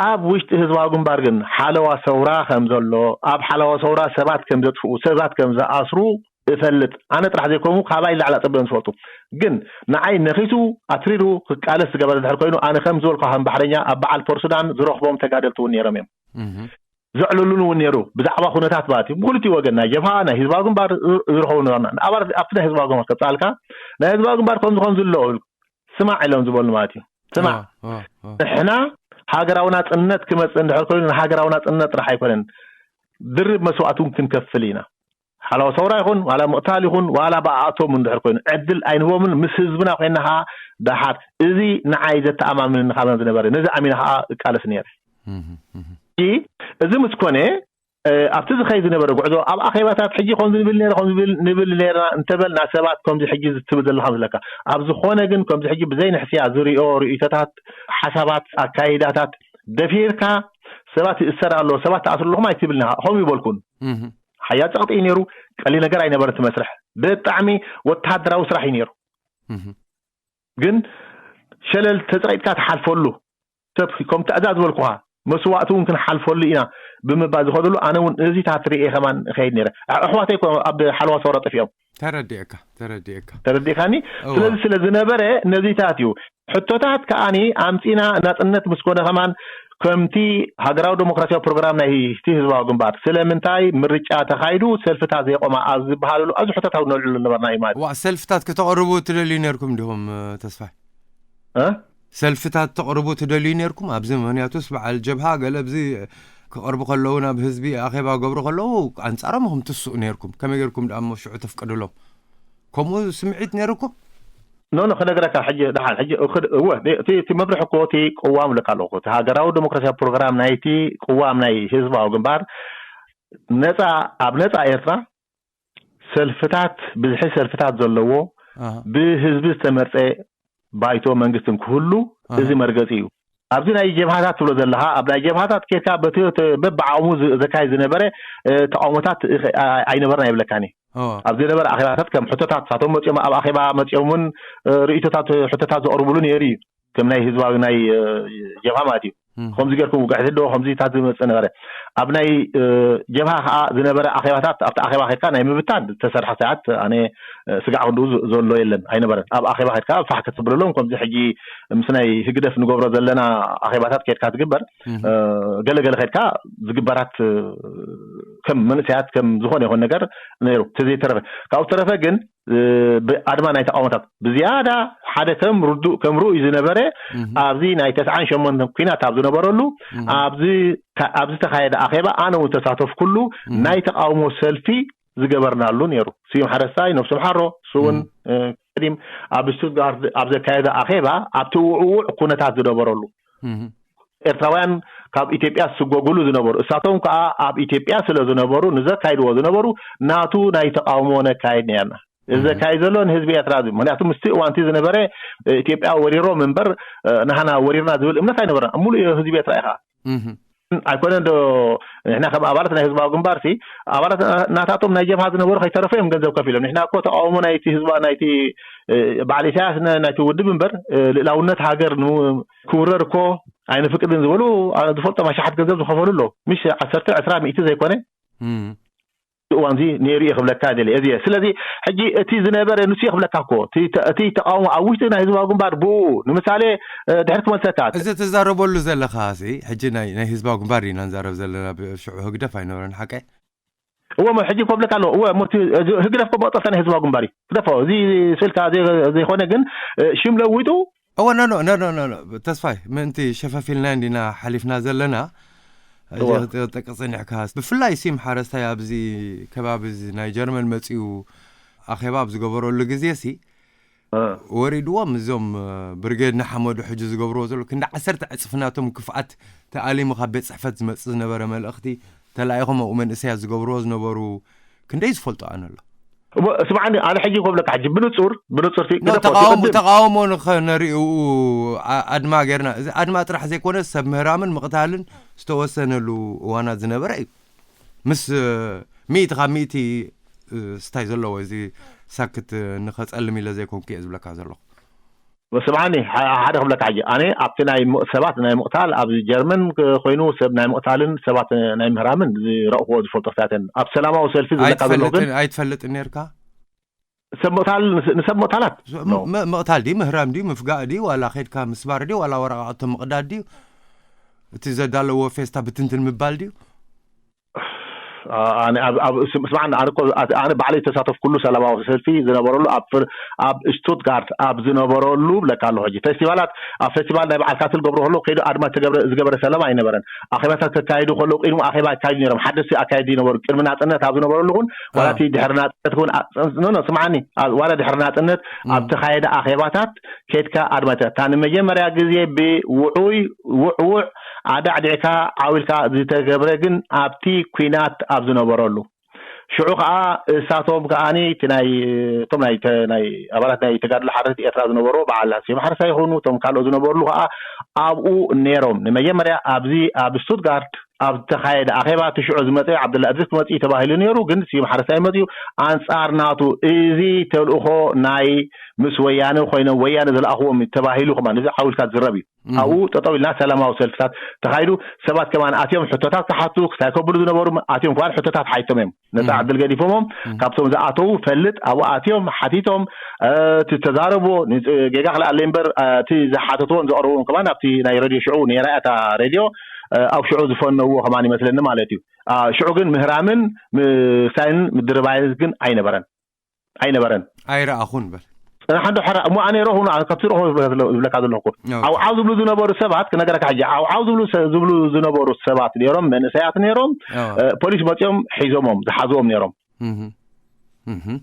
ኣብ ውሽጢ ህዝባዊ ግንባር ግን ሓለዋ ሰውራ ከም ዘሎ ኣብ ሓለዋ ሰውራ ሰባት ከም ዘጥፍኡ ሰባት ከም ዝኣስሩ እፈልጥ። ኣነ ጥራሕ ዘይኮኑ ካባይ ላዕላ ፀበዮም ዝፈልጡ ግን ንዓይ ነኺሱ ኣትሪሩ ክቃለስ ዝገበረ ድሕር ኮይኑ ኣነ ከም ዝበልኩ ከም ባሕረኛ ኣብ በዓል ፖርሱዳን ዝረኽቦም ተጋደልቲ እውን ነይሮም እዮም። ዘዕለሉን እውን ነይሩ ብዛዕባ ኩነታት ማለት እዩ ብክልቲኡ ወገን ናይ ጀብሃ ናይ ህዝባዊ ግንባር ዝረኸቡ ነበርና ኣብቲ ናይ ህዝባዊ ግንባር ከብፃልካ ናይ ህዝባዊ ግንባር ከምዚ ከምዚ ኣሎ ስማዕ ኢሎም ዝበሉ ማለት እዩ ስማዕ ንሕና ሃገራዊ ናፅነት ክመፅእ እንድሕር ኮይኑ ንሃገራዊ ናፅነት ጥራሕ ኣይኮነን ድርብ መስዋእቲ እውን ክንከፍል ኢና ሓላው ሰውራ ይኹን ዋላ ምቕታል ይኹን ዋላ ብኣቶም እንድሕር ኮይኑ ዕድል ኣይንህቦምን ምስ ህዝብና ኮይና ከዓ ደሓር እዚ ንዓይ ዘተኣማምንኒ ካባን ዝነበረ ነዚ ኣሚነ ከዓ እቃለስ ነይረ እዚ ምስ ኮነ ኣብቲ ዝኸይ ዝነበረ ጉዕዞ ኣብ ኣኼባታት ሕጂ ከምዚ ንብል ነረ ከምዚ ንብል ነርና እንተበልና ሰባት ከምዚ ሕጂ ዝትብል ዘለካ ዝለካ ኣብ ዝኾነ ግን ከምዚ ሕጂ ብዘይ ንሕስያ ዝሪኦ ርእይቶታት ሓሳባት ኣካይዳታት ደፊርካ ሰባት ይእሰር ኣሎ ሰባት ተኣስሩ ኣለኹም ኣይትብልና ከምኡ ይበልኩን ሓያ ፀቕጢ እዩ ነይሩ ቀሊ ነገር ኣይነበረ ትመስርሕ ብጣዕሚ ወተሃደራዊ ስራሕ እዩ ነይሩ ግን ሸለል ተፀቂጥካ ትሓልፈሉ ሰብ ከም ትእዛዝ ዝበልኩኻ መስዋእቲ እውን ክንሓልፈሉ ኢና ብምባል ዝኸደሉ ኣነ እውን እዚታት ርኤ ከማን እኸይድ ነይረ ኣሕዋተይ ኣብ ሓለዋ ሰውራ ጠፊኦም ተረዲእካ ተረዲእካ ተረዲእካኒ ስለዚ ስለ ዝነበረ ነዚታት እዩ ሕቶታት ከኣኒ ኣምፂና ናፅነት ምስ ኮነ ከማን ከምቲ ሃገራዊ ዴሞክራሲያዊ ፕሮግራም ናይ እቲ ህዝባዊ ግንባር ስለምንታይ ምርጫ ተኻይዱ ሰልፍታት ዘይቆማ ኣብ ዝበሃለሉ ኣብዚ ሕቶታት ነልዕሉ ነበርና እዩ ማለት ዋ ሰልፍታት ክተቕርቡ ትደልዩ ነርኩም ዲኹም ተስፋ እ? ሰልፍታት ተቕርቡ ትደልዩ ነርኩም ኣብዚ ምክንያቱስ በዓል ጀብሃ ገለ ኣብዚ ክቐርቡ ከለዉ ናብ ህዝቢ ኣኼባ ገብሩ ከለዉ ኣንጻሮም ኢኹም ትስኡ ነርኩም ከመይ ገርኩም ደኣ እሞ ሽዑ ተፍቅድሎም ከምኡ ስምዒት ነርኩም ኖ ኖ ክነግረካ ሕጂ ደሓን ሕጂ እወ እቲ መምርሒ እኮ እቲ ቅዋም ልካ ኣለኹ እቲ ሃገራዊ ዴሞክራሲያዊ ፕሮግራም ናይቲ ቅዋም ናይ ህዝባዊ ግንባር ነፃ ኣብ ነፃ ኤርትራ ሰልፍታት ብዝሒ ሰልፍታት ዘለዎ ብህዝቢ ዝተመርፀ ባይቶ መንግስትን ክህሉ እዚ መርገፂ እዩ ኣብዚ ናይ ጀብሃታት ትብሎ ዘለካ ኣብ ናይ ጀብሃታት ኬድካ በቲ በብዓቕሙ ዘካይድ ዝነበረ ተቃውሞታት ኣይነበርና ይብለካኒ ኣብ ዝነበረ ኣኼባታት ከም ሕቶታት ሳቶም መፅኦም ኣብ ኣኼባ መፅኦም እውን ርእይቶታት ሕቶታት ዘቕርብሉ ነይሩ እዩ ከም ናይ ህዝባዊ ናይ ጀብሃ ማለት እዩ ከምዚ ገርኩም ውግዕቲ ዶ ከምዚታት ዝመፅእ ነበረ ኣብ ናይ ጀብሃ ከዓ ዝነበረ ኣኼባታት ኣብቲ ኣኼባ ከድካ ናይ ምብታን ዝተሰርሐ ሰዓት ኣነ ስጋዕ ክንድኡ ዘሎ የለን ኣይነበረን ኣብ ኣኼባ ከድካ ፋሕ ክትብለሎም ከምዚ ሕጂ ምስ ናይ ህግደፍ ንገብሮ ዘለና ኣኼባታት ከድካ ትግበር ገለገለ ከድካ ዝግበራት ከም መንእሰያት ከም ዝኾነ ይኾን ነገር ነይሩ ተዘይተረፈ ካብኡ ተረፈ ግን ብኣድማ ናይ ተቃውሞታት ብዝያዳ ሓደ ከም ርዱእ ከም ርኡይ ዝነበረ ኣብዚ ናይ ተስዓን ሸሞንተን ኩናት ኣብ ዝነበረሉ ኣብዚ ተካየደ ኣኼባ ኣነ እውን ተሳተፍኩሉ ናይ ተቃውሞ ሰልፊ ዝገበርናሉ ነይሩ ስዩም ሓረስታይ ነብሱ ምሓሮ እሱ እውን ቀዲም ኣብ ስቱትጋርድ ኣብ ዘካየደ ኣኼባ ኣብቲ ውዕውዕ ኩነታት ዝነበረሉ ኤርትራውያን ካብ ኢትዮጵያ ዝስጎግሉ ዝነበሩ፣ እሳቶም ከዓ ኣብ ኢትዮጵያ ስለ ዝነበሩ ንዘካይድዎ ዝነበሩ ናቱ ናይ ተቃውሞ ነካይድ ነርና። እዚ ዘካይድ ዘሎ ንህዝቢ ኤርትራ እዩ። ምክንያቱ ምስቲ እዋንቲ ዝነበረ ኢትዮጵያ ወሪሮም እምበር ንሃና ወሪርና ዝብል እምነት ኣይነበረና። ሙሉእ ህዝቢ ኤርትራ ኢኻ። ኣይኮነን ዶ? ንሕና ከም ኣባላት ናይ ህዝባዊ ግንባር ሲ ኣባላት ናታቶም ናይ ጀብሃ ዝነበሩ ከይተረፈ እዮም ገንዘብ ከፊሎም። ንሕና እኮ ተቃውሞ ናይቲ ህዝባ ናይቲ በዓል ኢሳያስ ናይቲ ውድብ እምበር ልእላውነት ሃገር ክውረር እኮ ኣይንፍቅድን ዝበሉ ዝፈልጦም ኣሽሓት ገንዘብ ዝኸፈሉ ኣለዉ። ምሽ ዓሰርተ ዕስራ ሚእቲ ዘይኮነ እዋንዚ ነይሩ እየ ክብለካ ደለ እዚ። ስለዚ ሕጂ እቲ ዝነበረ ንሱ እየ ክብለካ እኮ እቲ ተቃውሞ ኣብ ውሽጢ ናይ ህዝባዊ ግንባር ብኡ ንምሳሌ ድሕር ክመልሰካ። እዚ ትዛረበሉ ዘለካ ሕጂ ናይ ህዝባዊ ግንባር ኢና ንዛረብ ዘለና። ሽዑ ህግደፍ ኣይነበረን ሓቀ እወ ሞ ሕጂ ኮብለካ ኣለዎ። እወ ሞ ህግደፍ ኮ መቅጠልታ ናይ ህዝባዊ ግንባር እዩ። ክደፎ እዚ ስእልካ ዘይኮነ ግን ሽም ለዊጡ እወ ኖ ኖ ኖ ኖ ኖ ተስፋይ ምእንቲ ሸፈፊልና እንዲና ሓሊፍና ዘለና። እዚ እወ። ክትጠቅስ ጸኒሕካ ብፍላይ ሲም ሓረስታይ ኣብዚ ከባቢ እዚ ናይ ጀርመን መጺኡ ኣኼባ ኣብ ዝገበረሉ ግዜ ሲ እ። ወሪድዎም እዞም ብርጌድ ንሓመዱ ሕጂ ዝገብርዎ ዘሎ ክንዲ ዓሰርተ ዕጽፍናቶም ክፍኣት ተኣሊሙ ካብ ቤት ጽሕፈት ዝመጽእ ዝነበረ መልእኽቲ ተላኢኾም ኣብኡ መንእሰያት ዝገብርዎ ዝነበሩ ክንደይ ዝፈልጦ ኣነ ኣሎ። እሞ ስምዓኒ ኣነ ሕጂ ኮብለካ ሕጂ ብንጹር ብንጹር ሲ ኖ ግደፎ ተቃውሞ ሲቅድም ተቃውሞ ንኸነሪኡ ኣ- ኣድማ ጌርና እዚ ኣድማ ጥራሕ ዘይኮነ ሰብ ምህራምን ምቕታልን ዝተወሰነሉ እዋናት ዝነበረ እዩ። ምስ እ፣ ሚእቲ ካብ ሚእቲ እ፣ ስታይ ዘለዎ እዚ ሳክት እ፣ ንኸጸልም ኢለ ዘይኮንኩ እየ ዝብለካ ዘለኹ። ስምዓኒ ሓደ ክብለካ ሕጂ ኣነ ኣብቲ ናይ ሰባት ናይ ምቕታል ኣብ ጀርመን ኮይኑ ሰብ ናይ ምቕታልን ሰባት ናይ ምህራምን ዝረእክዎ ዝፈልጦ ክሳተን ኣብ ሰላማዊ ሰልፊ ዝብለካ ዘለኹ ግን ኣይትፈልጥን ነርካ ሰብ ምቕታል ንሰብ ምቕታላት ምቕታል ድዩ ምህራም ድዩ ምፍጋእ ድዩ ዋላ ከድካ ምስባር ድዩ ዋላ ወረቃቅቶ ምቕዳድ ድዩ እቲ ዘዳለዎ ፌስታ ብትንትን ምባል ድዩ ስማዕ ኣነ ባዕለይ ዝተሳተፍኩሉ ሰላማዊ ሰልፊ ዝነበረሉ ኣብ ስቱትጋርት ኣብ ዝነበረሉ ብለካ ኣለኹ ሕጂ ፌስቲቫላት ኣብ ፌስቲቫል ናይ በዓል ካትል ገብሮ ከሎ ከይዱ ኣድማ ዝገበረ ሰለማ ኣይነበረን። ኣኼባታት ከካይዱ ከለዉ ቅድሚ ኣኼባ ይካይዱ ነይሮም ሓደስቲ ኣካየዲ ነበሩ ቅድሚ ናፅነት ኣብ ዝነበረሉ እውን ዋላ እቲ ድሕሪ ናፅነት እውን ኖ ኖ ስምዓኒ ዋላ ድሕሪ ናፅነት ኣብ ተካየደ ኣኼባታት ከድካ ኣድማ እታ ንመጀመርያ ግዜ ብውዑይ ውዕውዕ ኣዳዕዲዕካ ዓው ኢልካ ዝተገብረ ግን ኣብቲ ኲናት ኣብ ዝነበረሉ ሽዑ ከዓ እሳቶም ከዓ እቲ ናይ እቶም ናይ ተ- ናይ ኣባላት ናይ ተጋድሎ ሓርነት ኤርትራ ዝነበሩ በዓል ስዩም ሓረስታይ ይኹኑ እቶም ካልኦት ዝነበርሉ ከዓ ኣብኡ ነይሮም ንመጀመርያ ኣብዚ ኣብ ስቱትጋርት ኣብ ዝተኻየደ ኣኼባ እቲ ሽዑ ዝመፀ ዓብደላ እድሪስ ክመፅእ እዩ ተባሂሉ ነይሩ ግን ስዩም ሓረስታይ መፅኡ ኣንፃር ናቱ እዚ ተልእኾ ናይ ምስ ወያነ ኮይኖም ወያነ ዝለኣኽዎም እዩ ተባሂሉ ከማን እዚ ዓው ኢልካ ዝዝረብ እዩ ኣብኡ ጠጠው ኢልና ሰላማዊ ሰልፍታት ተኻይዱ ሰባት ከማን ኣትዮም ሕቶታት ክሓቱ ክሳይ ከብሉ ዝነበሩ ኣትዮም ከማን ሕቶታት ሓይቶም እዮም ነፃ ዕድል ገዲፎሞም ካብቶም ዝኣተዉ ፈልጥ ኣብኡ ኣትዮም ሓቲቶም እቲ ዝተዛረብዎ ጌጋ ክልኣለ እምበር እቲ ዝሓተትዎን ዘቕረብዎም ከማን ኣብቲ ናይ ረድዮ ሽዑ ነይራ እያ እታ ሬድዮ ኣብ ሽዑ ዝፈነውዎ ከማን ይመስለኒ ማለት እዩ ሽዑ ግን ምህራምን ምሳይን ምድርባይን ግን ኣይነበረን ኣይነበረን ኣይረኣኹን በል ፅናሕ እንዶ ሕራ እሞ ኣነ ረኹ ካብቲ ረኹ ዝብለካ ዘለኹ ዓውዓው ዝብሉ ዝነበሩ ሰባት ክነገረካ ሕጂ ዓውዓው ዝብሉ ዝብሉ ዝነበሩ ሰባት ነይሮም መንእሰያት ነይሮም ፖሊስ መፂኦም ሒዞሞም ዝሓዝዎም ነይሮም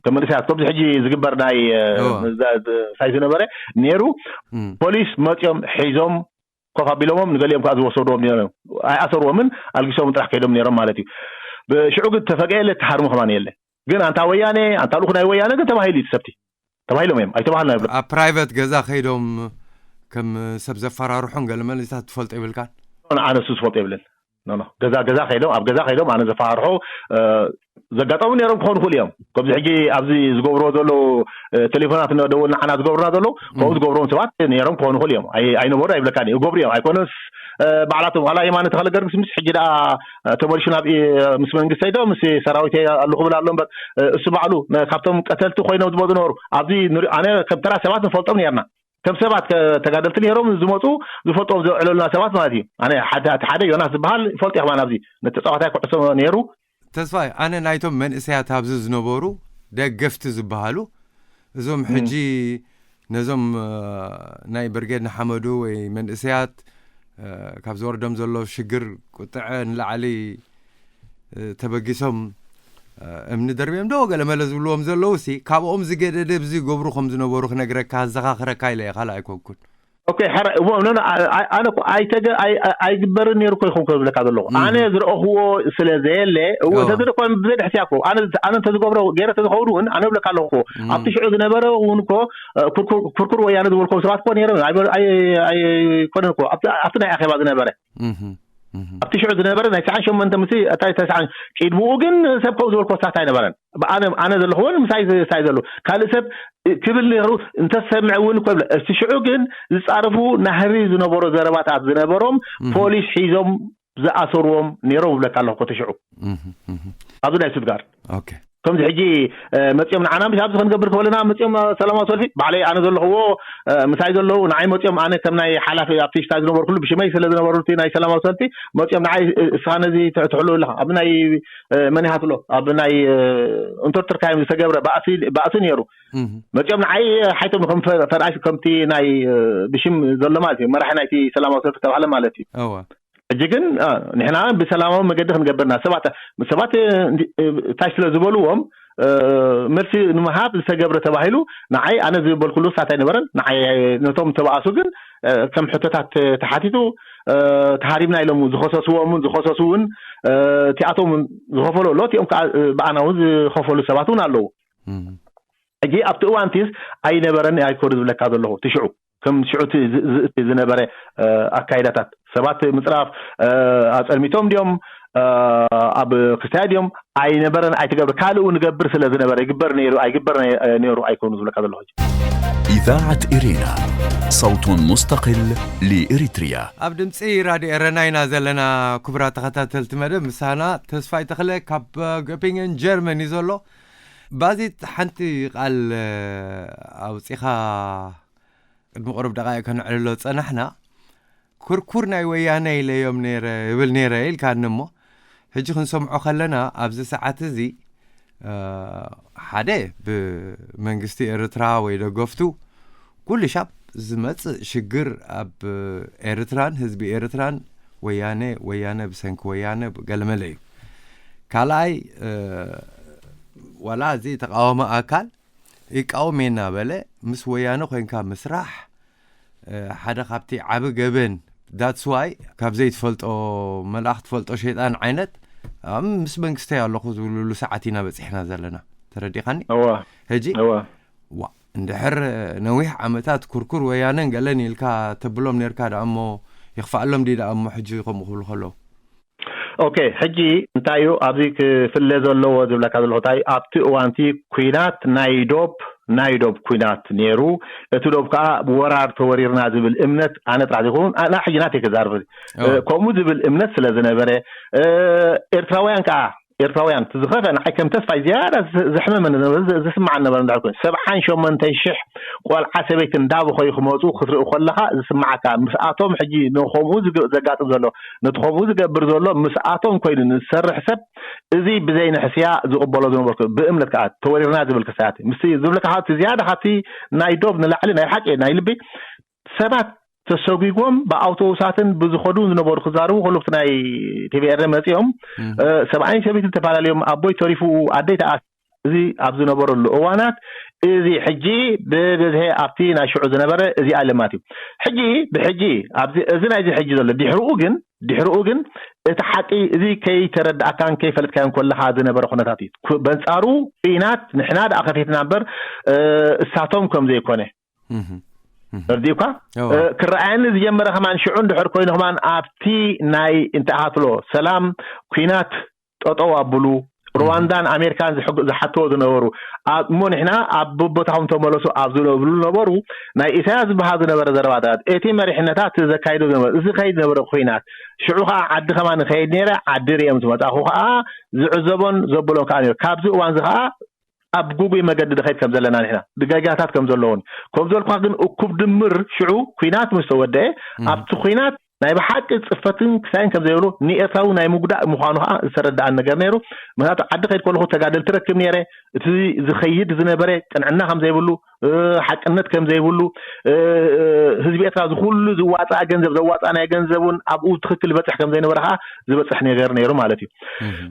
ከም መንእሰያት ከምዚ ሕጂ ዝግበር ናይ ሳይ ዝነበረ ነይሩ ፖሊስ መፂኦም ሒዞም ኮፍ ኣቢሎሞም ንገሊኦም ከዓ ዝወሰድዎም ነይሮም ኣይኣሰርዎምን ኣልጊሶም ጥራሕ ከይዶም ነይሮም ማለት እዩ ብሽዑ ግን ተፈቀየለ ተሃርሙ ከማን የለ ግን ኣንታ ወያነ ኣንታ ልኡኽ ናይ ወያነ ግን ተባሂሉ እዩ ሰብቲ ተባሂሎም እዮም ኣይተባህልና ይብሎ ኣብ ፕራይቨት ገዛ ከይዶም ከም ሰብ ዘፈራርሖን ገለ መለታት ትፈልጦ ይብልካን ኣነሱ ዝፈልጦ የብልን ገዛ ገዛ ከይዶም ኣብ ገዛ ከይዶም ኣነ ዘፈራርሖ ዘጋጠሙ ነይሮም ክኾኑ ክእሉ እዮም ከምዚ ሕጂ ኣብዚ ዝገብርዎ ዘለዉ ቴሌፎናት ደወል ንዓና ዝገብሩና ዘለዉ ከምኡ ዝገብርዎም ሰባት ነይሮም ክኾኑ ክእሉ እዮም ኣይነበሩ ኣይብለካ ይገብሩ እዮም ኣይኮነስ ባዕላቶም ዋላ የማነ ተኸለ ገርግስ ምስ ሕጂ ደኣ ተመሊሱ ናብ ምስ መንግስተይ ዶ ምስ ሰራዊተይ ኣለኹ ብል ኣሎ እምበር እሱ ባዕሉ ካብቶም ቀተልቲ ኮይኖም ዝመፁ ነበሩ ኣብዚ ኣነ ከም ተራ ሰባት ንፈልጦም ነርና ከም ሰባት ተጋደልቲ ነይሮም ዝመፁ ዝፈልጦም ዘውዕለሉና ሰባት ማለት እዩ ኣነ ሓደ ዮናስ ዝበሃል ይፈልጦ ይኽማን ኣብዚ ነተፃዋታይ ኩዕሶ ነይሩ ተስፋይ ኣነ ናይቶም መንእሰያት ኣብዚ ዝነበሩ ደገፍቲ ዝበሃሉ እዞም ሕጂ ነዞም ናይ ብርጌድ ንሓመዱ ወይ መንእሰያት ካብ ዝወርዶም ዘሎ ሽግር ቁጥዐ ንላዕሊ ተበጊሶም እምኒ ደርብዮም ዶ ገለመለ ዝብልዎም ዘለዉ ሲ ካብኦም ዝገደደ ብዚ ገብሩ ከም ዝነበሩ ክነግረካ ዘኻኽረካ ኢለ እየ ካልእ ኣይኮንኩን ኦኬ፣ ሕረ እሞ ኖ ኖ፣ ኣ- ኣ- ኣነ እኮ ኣይተገ ኣይ- ኣይ- ኣይግበርን ነይሩ እኮ ይኸውን ክብለካ ዘለኹ። ኣነ ዝረእኽዎ ስለ ዘየለ፣ እዎ፣ ኦ። እንተዝርኢ እኮ ብዘይ ድሕስያ እኮ ኣነ ኣነ እንተዝገብሮ ገይረ እንተዝኸውን እውን ኣነ እብለካ ኣለኹ እኮ። ኣብቲ ሽዑ ዝነበረ እውን እኮ እ፣ ኩርኩር ኩርኩር ወያነ ዝበልኮም ሰባት እኮ ነይሮም ኣይበ- ኣይ- ኣይኮነን እኮ ኣብቲ ኣብቲ ናይ ኣኼባ ዝነበረ እህ፣ እህ። ኣብቲ ሽዑ ዝነበረ ናይ ትስዓን ሸሞንተ ምስ እታ ተስዓን ቅድምኡ ግን ሰብ ከምኡ ዝበልኮ ሰባት ኣይነበረን። ኣነ ኣነ ዘለኹ እውን ምሳይ ምሳይ ዘሎ ካልእ ሰብ ክብል ነይሩ እንተሰምዕ እውን እኮ ይብለ። እቲ ሽዑ ግን ዝጻረፉ ናህሪ ዝነበሮ ዘረባታት ዝነበሮም ፖሊስ ሒዞም ዝኣሰርዎም ነይሮም ይብለካ ኣለኹ እኮ እቲ ሽዑ ኣብዚ ናይ ሱድጋር። ከምዚ ሕጂ መፅኦም ንዓና ምሽ ኣብዚ ክንገብር ከበለና መፅኦም ሰላማዊ ሰልፊ ባዕለይ ኣነ ዘለኽዎ ምሳይ ዘለዉ ንዓይ መፅኦም ኣነ ከም ናይ ሓላፊ ኣብቲ ሽታ ዝነበርኩሉ ብሽመይ ስለ ዝነበሩ ናይ ሰላማዊ ሰልፊ መፅኦም ንዓይ እስኻ ነዚ ትሕልው ኣለኻ ኣብ ናይ መን ይሃትሎ ኣብ ናይ እንቶርትርካዮም ዝተገብረ ባእሲ ነይሩ። መፅኦም ንዓይ ሓይቶም ከም ፈርኣሽ ከምቲ ናይ ብሽም ዘሎ ማለት እዩ መራሒ ናይቲ ሰላማዊ ሰልፊ ዝተባህለ ማለት እዩ። ሕጂ ግን ንሕና ብሰላማዊ መገዲ ክንገብርና ሰባት ሰባት እንታይ ስለ ዝበልዎም መልሲ ንምሃብ ዝተገብረ ተባሂሉ ንዓይ ኣነ ዝበልኩሉ ሳት ኣይነበረን። ንዓይ ነቶም ተባእሱ ግን ከም ሕቶታት ተሓቲቱ ተሃሪምና ኢሎም ዝኸሰስዎምን ዝኸሰሱ እውን እቲኣቶም ዝኸፈሉ ኣሎ እቲኦም ከዓ ብኣና እውን ዝኸፈሉ ሰባት እውን ኣለዉ። ሕጂ ኣብቲ እዋንቲስ ኣይነበረን ኣይኮኑ ዝብለካ ዘለኹ ትሽዑ ከም ሽዑ ዝእቲ ዝነበረ ኣካይዳታት ሰባት ምፅራፍ ኣፀልሚቶም ድዮም ኣብ ክስታይ ድዮም ኣይነበረን ኣይትገብር ካልኡ ንገብር ስለ ዝነበረ ይግበር ነይሩ ኣይግበር ነይሩ ኣይኮኑ ዝብለካ ዘለኹ። إذاعة إرينا، صوت مستقل لإريتريا. ኣብ ድምፂ ራድዮ ኤረና ኢና ዘለና። ክቡራት ተኸታተልቲ መደብ ምሳና ተስፋይ ተኽለ ካብ ገፒንገን ጀርመን እዩ ዘሎ። ባዚት ሓንቲ ቃል ኣውፂኻ ቅድሚ ቁሩብ ደቃይቅ ከነዕልሎ ዝጸናሕና፣ ኩርኩር ናይ ወያነ ኢለዮም ነይረ ይብል ነይረ ኢልካኒ እሞ፣ ሕጂ ክንሰምዖ ከለና ኣብዚ ሰዓት እዚ ሓደ ብመንግስቲ ኤርትራ ወይ ደገፍቱ ኩሉ ሻብ ዝመጽእ ሽግር ኣብ ኤርትራን ህዝቢ ኤርትራን ወያነ ወያነ ብሰንኪ ወያነ ገለመለ እዩ። ካልኣይ ዋላ እዚ ተቃዋሚ ኣካል ይቃወም እየ እናበለ ምስ ወያነ ኮይንካ ምስራሕ ሓደ ካብቲ ዓቢ ገበን that's why ካብ ዘይትፈልጦ መልኣኽ ትፈልጦ ሸይጣን ዓይነት ምስ መንግስተይ ኣለኹ ዝብልሉ ሰዓት ኢና በፂሕና ዘለና። ተረዲኻኒ? ሕጂ ዋ እንድሕር ነዊሕ ዓመታት ኩርኩር ወያነን ገለን ኢልካ ተብሎም ነርካ ደኣ እሞ ይኽፋኣሎም ድዩ ደኣ እሞ ሕጂ ከምኡ ክብሉ ከለዉ ኦኬ ሕጂ እንታይ እዩ ኣብዚ ክፍለ ዘለዎ ዝብለካ ዘለኹ እንታይ ኣብቲ እዋንቲ ኩናት ናይ ዶብ ናይ ዶብ ኩናት ነይሩ። እቲ ዶብ ከዓ ብወራር ተወሪርና ዝብል እምነት ኣነ ጥራሕ ዘይኮኑ ኣና ሕጂ ናተይ ክዛርብ ከምኡ ዝብል እምነት ስለ ዝነበረ ኤርትራውያን ከዓ ኤርትራውያን እቲ ዝኸፈ ንዓይ ከም ተስፋይ ዝያዳ ዘሕመመኒ ዝስምዓኒ ነበረ እንድሕር ኮይኑ ሰብዓን ሸሞንተን ሽሕ ቆልዓ ሰበይቲ እንዳበኸዩ ክመፁ ክትርኢ ከለኻ ዝስምዓካ ምስኣቶም ሕጂ ንከምኡ ዘጋጥም ዘሎ ነቲ ከምኡ ዝገብር ዘሎ ምስኣቶም ኮይኑ ንዝሰርሕ ሰብ እዚ ብዘይ ንሕስያ ዝቕበሎ ዝነበርኩ ብእምነት ከዓ ተወሪርና ዝብል ክሳያት ምስ ዝብለካ ካብቲ ዝያዳ ካብቲ ናይ ዶብ ንላዕሊ ናይ ሓቂ ናይ ልቢ ሰባት ተሰጒጎም ብኣውቶቡሳትን ብዝኸዱ ዝነበሩ ክዛረቡ ከሎ ብቲ ናይ ቲቪኤር መፂኦም ሰብኣይን ሰበይትን ተፈላለዮም ኣቦይ ተሪፉ ኣደይ ተኣ እዚ ኣብ ዝነበረሉ እዋናት እዚ ሕጂ ብብዝሒ ኣብቲ ናይ ሽዑ ዝነበረ እዚኣ ለማት እዩ። ሕጂ ብሕጂ ኣብዚ እዚ ናይዚ ሕጂ ዘሎ ድሕርኡ ግን ድሕርኡ ግን እቲ ሓቂ እዚ ከይተረዳእካን ከይፈለጥካዮን ከለኻ ዝነበረ ኩነታት እዩ። በንጻሩ ኲናት ንሕና ደኣ ከፊትና እምበር እሳቶም ከም ዘይኮነ ተርዲእኳ ክረኣየኒ ዝጀመረ ከማን ሽዑ እንድሕር ኮይኑ ከማን ኣብቲ ናይ እንታይ ሃትሎ ሰላም ኲናት ጠጠው ኣብሉ ሩዋንዳን ኣሜሪካን ዝሓትዎ ዝነበሩ እሞ ንሕና ኣብ ቦታኹም ተመለሱ ኣብ ዝብሉ ነበሩ ናይ ኢሳያስ ዝበሃል ዝነበረ ዘረባታት እቲ መሪሕነታት ዘካይዶ ዝነበረ እዚ ከይድ ነበረ ኮይናት ሽዑ ከዓ ዓዲ ከማን ከይድ ነይረ ዓዲ ርኦም ዝመፃኹ ከዓ ዝዕዘቦን ዘብሎም ከዓ ነይሩ ካብዚ እዋን እዚ ከዓ ኣብ ጉጉይ መገዲ ድኸይድ ከም ዘለና ንሕና ድጋጋታት ከም ዘለውን ከም ዘልኳ ግን እኩብ ድምር ሽዑ ኩናት ምስ ተወደአ ኣብቲ ኩናት ናይ ብሓቂ ፅፈትን ክሳይን ከም ዘይብሉ ንኤርትራዊ ናይ ምጉዳእ ምዃኑ ከዓ ዝተረዳኣን ነገር ነይሩ። ምክንያቱ ዓዲ ከይድ ከለኹ ተጋደልቲ ረክብ ነይረ። እቲ ዝኸይድ ዝነበረ ቅንዕና ከም ዘይብሉ፣ ሓቅነት ከም ዘይብሉ፣ ህዝቢ ኤርትራ ዝኩሉ ዝዋፃእ ገንዘብ ዘዋፃእ ናይ ገንዘቡን ኣብኡ ትክክል ዝበፅሕ ከም ዘይነበረ ከዓ ዝበፅሕ ነገር ነይሩ ማለት እዩ።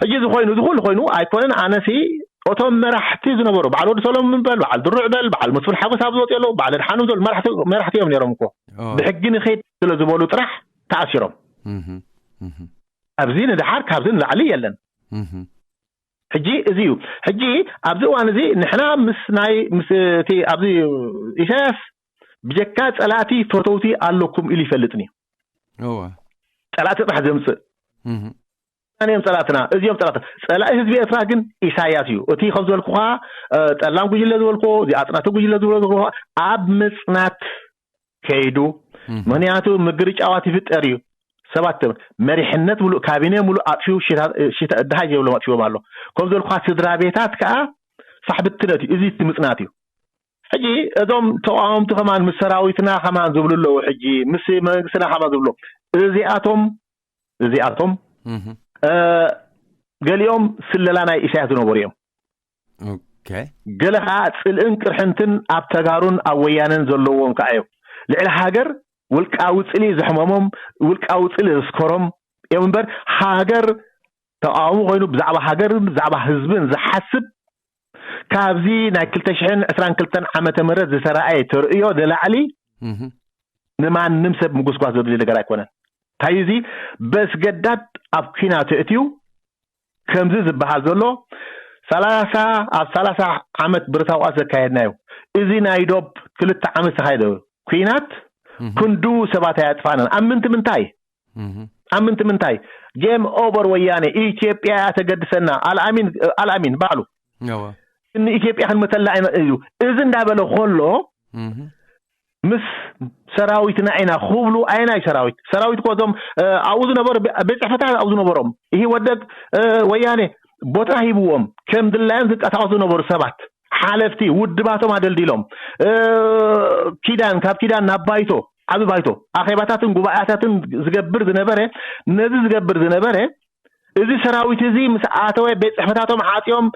ሕጂ እዚ ኮይኑ እዚ ኩሉ ኮይኑ ኣይኮነን ኣነሲ እቶም መራሕቲ ዝነበሩ በዓል ወዲ ሰሎሞን በል በዓል ድሩዕ በል በዓል መስፍን ሓጎስ ኣብ ዝወፅኡ ኣለዉ በዓል ኣድሓኖም ዝበሉ መራሕቲ እዮም ነይሮም እኮ ብሕጊ ንኸይድ ስለ ዝበሉ ጥራሕ ተኣሲሮም። ኣብዚ ንድሓር ካብዚ ንላዕሊ የለን። ሕጂ እዚ እዩ። ሕጂ ኣብዚ እዋን እዚ ንሕና ምስ ናይ ምስ እቲ ኣብዚ ኢሳያስ ብጀካ ጸላእቲ ፈተውቲ ኣለኩም ኢሉ ይፈልጥን እዩ። ጸላእቲ ጥራሕ ዘምጽእ እዮም ጸላእትና፣ እዚኦም ጸላእትና። ጸላኢ ህዝቢ ኤርትራ ግን ኢሳያስ እዩ። እቲ ከም ዝበልኩኻ ጠላም ጉጅለ ዝበልኮ እዚ ኣጽናቲ ጉጅለ ዝበልኮ ኣብ ምጽናት ከይዱ። ምክንያቱ ምግርጫዋት ይፍጠር እዩ። ሰባት መሪሕነት ሙሉእ ካቢነ ሙሉእ ኣጥፊኡ ሽታ ድሃይ ዘይብሎም ኣጥፊዎም ኣሎ። ከም ዝበልኩኻ ስድራ ቤታት ከዓ ፋሕብትነት እዩ። እዚ እቲ ምጽናት እዩ። ሕጂ እዞም ተቃወምቲ ከማን ምስ ሰራዊትና ከማን ዝብሉ ኣለዉ። ሕጂ ምስ መንግስትና ከማን ዝብሉ እዚኣቶም እዚኣቶም ገሊኦም ስለላ ናይ ኢሳያስ ዝነበሩ እዮም። ገለ ከዓ ጽልእን ቅርሕንትን ኣብ ተጋሩን ኣብ ወያነን ዘለዎም ከዓ እዮም። ልዕሊ ሃገር ውልቃዊ ጽልኢ ዘሕመሞም፣ ውልቃዊ ጽልኢ ዘስከሮም እዮም እምበር ሃገር ተቃዋሚ ኮይኑ ብዛዕባ ሃገርን ብዛዕባ ህዝብን ዝሓስብ ካብዚ ናይ ክልተ ሽሕን ዕስራን ክልተን ዓመተ ምህረት ዝተረኣየ ተርእዮ ንላዕሊ ንማንም ሰብ ምጉስጓስ ዘድልዮ ነገር ኣይኮነን። እንታይ እዚ በስገዳድ ኣብ ኲናት የእትዩ ከምዚ ዝበሃል ዘሎ ሰላሳ ኣብ ሰላሳ ዓመት ብረታዊ ቃልሲ ዘካየድናዮ እዚ ናይ ዶብ ክልተ ዓመት ዝተኻየደ ኲናት ክንዱ ሰባት ኣያጥፋናን ኣብ ምንቲ ምንታይ ኣብ ምንቲ ምንታይ ጌም ኦቨር ወያነ ኢትዮጵያ እያ ተገድሰና። ኣልኣሚን ኣልኣሚን ባዕሉ ንኢትዮጵያ ክንመተላ ኢና እዩ እዚ እንዳበለ ከሎ ምስ ሰራዊትና ኢና ክብሉ ኣየናይ ሰራዊት ሰራዊት እኮ እዞም ኣብኡ ዝነበሩ ቤት ፅሕፈታት ኣብኡ ዝነበሮም ይህ ወደግ ወያኔ ቦታ ሂብዎም ከም ድላዮም ዝንቀሳቀሱ ዝነበሩ ሰባት ሓለፍቲ ውድባቶም ኣደልዲሎም ኪዳን ካብ ኪዳን ናብ ባይቶ ዓቢ ባይቶ ኣኼባታትን ጉባኤታትን ዝገብር ዝነበረ ነዚ ዝገብር ዝነበረ እዚ ሰራዊት እዚ ምስ ኣተወ ቤት ፅሕፈታቶም ዓፅዮም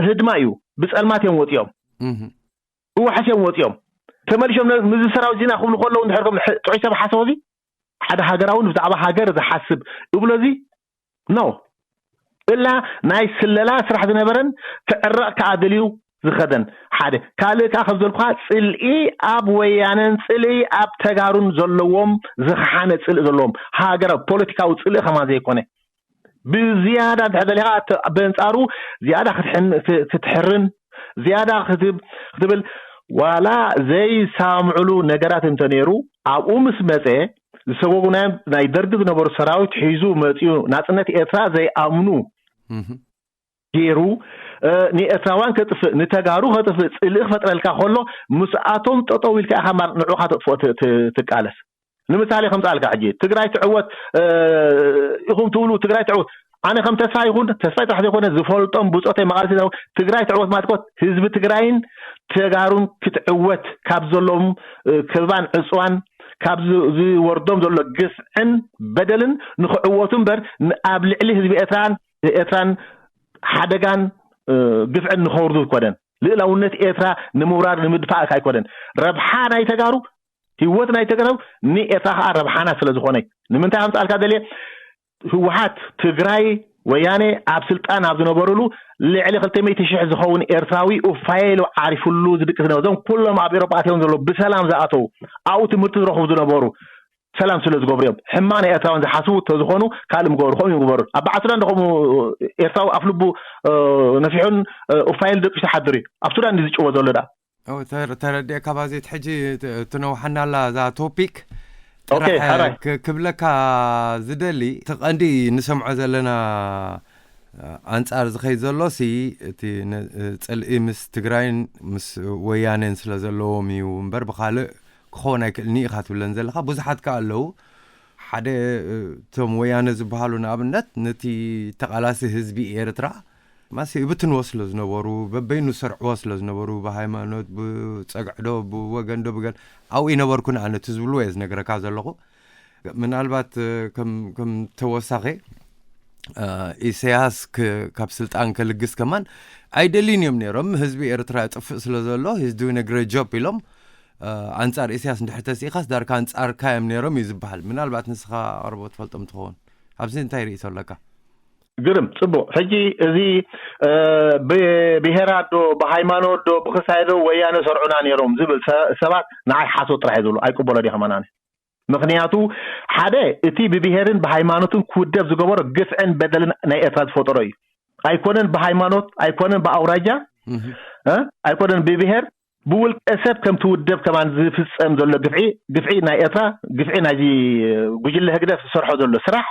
ህድማ እዩ ብፀልማት እዮም ወፂኦም ብዋሕስ እዮም ወፂኦም ተመሊሾም ምዚ ሰራዊት ዚና ክብሉ ከለዉ እንድሕር ከም ጥዑይ ሰብ ሓሰቦ እዚ ሓደ ሃገራውን ብዛዕባ ሃገር ዝሓስብ እብሎ እዚ ኖ እላ ናይ ስለላ ስራሕ ዝነበረን ክዕረቕ ከዓ ደልዩ ዝኸደን ሓደ ካልእ ከዓ ከም ዘልኩኻ ፅልኢ ኣብ ወያነን ፅልኢ ኣብ ተጋሩን ዘለዎም ዝኸሓነ ፅልኢ ዘለዎም ሃገራዊ ፖለቲካዊ ፅልኢ ከማ ዘይኮነ ብዝያዳ እንድሕር ደሊኻ በንፃሩ ዝያዳ ክትሕርን ዝያዳ ክትብል ዋላ ዘይሳምዕሉ ነገራት እንተነይሩ ኣብኡ ምስ መፀ ዝሰጎጉ ናይ ደርጊ ዝነበሩ ሰራዊት ሒዙ መፂኡ ናፅነት ኤርትራ ዘይኣምኑ ገይሩ ንኤርትራውያን ከጥፍእ ንተጋሩ ከጥፍእ ፅልኢ ክፈጥረልካ ከሎ ምስኣቶም ጠጠው ኢልካ ኢኻ ማር ንዑኻ ተጥፍኦ ትቃለስ ንምሳሌ ከምፃልካ ሕጂ ትግራይ ትዕወት ኢኹም ትብሉ ትግራይ ትዕወት ኣነ ከም ተስፋ ይኹን ተስፋ ጥራሕ ዘይኮነ ዝፈልጦም ብፆተይ መቃልሲ ትግራይ ትዕወት ማለት ህዝቢ ትግራይን ተጋሩን ክትዕወት ካብ ዘሎም ክባን ዕፅዋን ካብ ዝወርዶም ዘሎ ግፍዕን በደልን ንክዕወቱ እምበር ኣብ ልዕሊ ህዝቢ ኤርትራን ኤርትራን ሓደጋን ግፍዕን ንኸውርዱ ኣይኮነን ልእላውነት ኤርትራ ንምውራር ንምድፋእ ኣይኮነን ረብሓ ናይ ተጋሩ ህይወት ናይ ተጋሩ ንኤርትራ ከዓ ረብሓና ስለ ዝኾነ ንምንታይ ከምፃልካ ደልየ ህወሓት ትግራይ ወያነ ኣብ ስልጣን ኣብ ዝነበሩሉ ልዕሊ ክልተ ሚእቲ ሽሕ ዝኸውን ኤርትራዊ ኡፋይሉ ዓሪፉሉ ዝድቅስ ዝነበሩ እዞም ኩሎም ኣብ ኤሮጳ ኣትዮም ዘለዉ ብሰላም ዝኣተዉ ኣብኡ ትምህርቲ ዝረኽቡ ዝነበሩ ሰላም ስለ ዝገብሩ እዮም ሕማ ናይ ኤርትራውያን ዝሓስቡ ተዝኾኑ ካልእ ምገብሩ ከምኡ ይግበሩ ኣብ በዓል ሱዳን ደኸምኡ ኤርትራዊ ኣፍልቡ ነፊሑን ኡፋይል ደቂሱ ሓድሩ እዩ ኣብ ሱዳን እዩ ዝጭወ ዘሎ ዳ ተረዲአ ካባዚት ሕጂ ትነውሓናላ እዛ ቶፒክ ጥራሕ ክብለካ ዝደሊ እቲ ቀንዲ ንሰምዖ ዘለና ኣንጻር ዝኸይድ ዘሎ ሲ እቲ ጽልኢ ምስ ትግራይን ምስ ወያኔን ስለ ዘለዎም እዩ እምበር ብካልእ ክኸውን ኣይክእልኒ ኢኻ ትብለን ዘለኻ ብዙሓት ከ ኣለዉ ሓደ እቶም ወያነ ዝበሃሉ ንኣብነት ነቲ ተቓላሲ ህዝቢ ኤርትራ ማሲ ይብትንዎ ስለ ዝነበሩ በበይኑ ሰርዕዎ ስለ ዝነበሩ ብሃይማኖት ብፀግዕዶ ብወገንዶ ብገል ኣብኡ ይነበርኩን ኣነ እቲ ዝብልዎ እየ ዝነግረካ ዘለኹ ምናልባት ከም ተወሳኺ ኢሳያስ ካብ ስልጣን ከልግስ ከማን ኣይደልዩን እዮም ነይሮም ህዝቢ ኤርትራ ጥፍእ ስለ ዘሎ ሂዝ ዱዊን ግሬት ጆብ ኢሎም ኣንጻር ኢሳያስ እንድሕር ተስኢኻስ ዳርካ ኣንጻርካ እዮም ነይሮም እዩ ዝበሃል ምናልባት ንስኻ ቀርቦ ትፈልጦም ትኸውን ኣብዚ እንታይ ርእቶ ኣለካ ግርም ጽቡቅ ሕጂ እዚ ብብሄራት ዶ ብሃይማኖት ዶ ብክሳይ ዶ ወያነ ሰርዑና ነይሮም ዝብል ሰባት ንዓይ ሓሶት ጥራሕ ዝብሉ ኣይቅበሎ ዲ ከማን ኣነ ምኽንያቱ ሓደ እቲ ብብሄርን ብሃይማኖትን ክውደብ ዝገበሮ ግፍዕን በደልን ናይ ኤርትራ ዝፈጠሮ እዩ። ኣይኮነን ብሃይማኖት፣ ኣይኮነን ብኣውራጃ፣ ኣይኮነን ብብሄር፣ ብውልቀ ሰብ ከም ትውደብ ከማን ዝፍጸም ዘሎ ግፍዒ ግፍዒ ናይ ኤርትራ፣ ግፍዒ ናይዚ ጉጅለ ህግደፍ ዝሰርሖ ዘሎ ስራሕ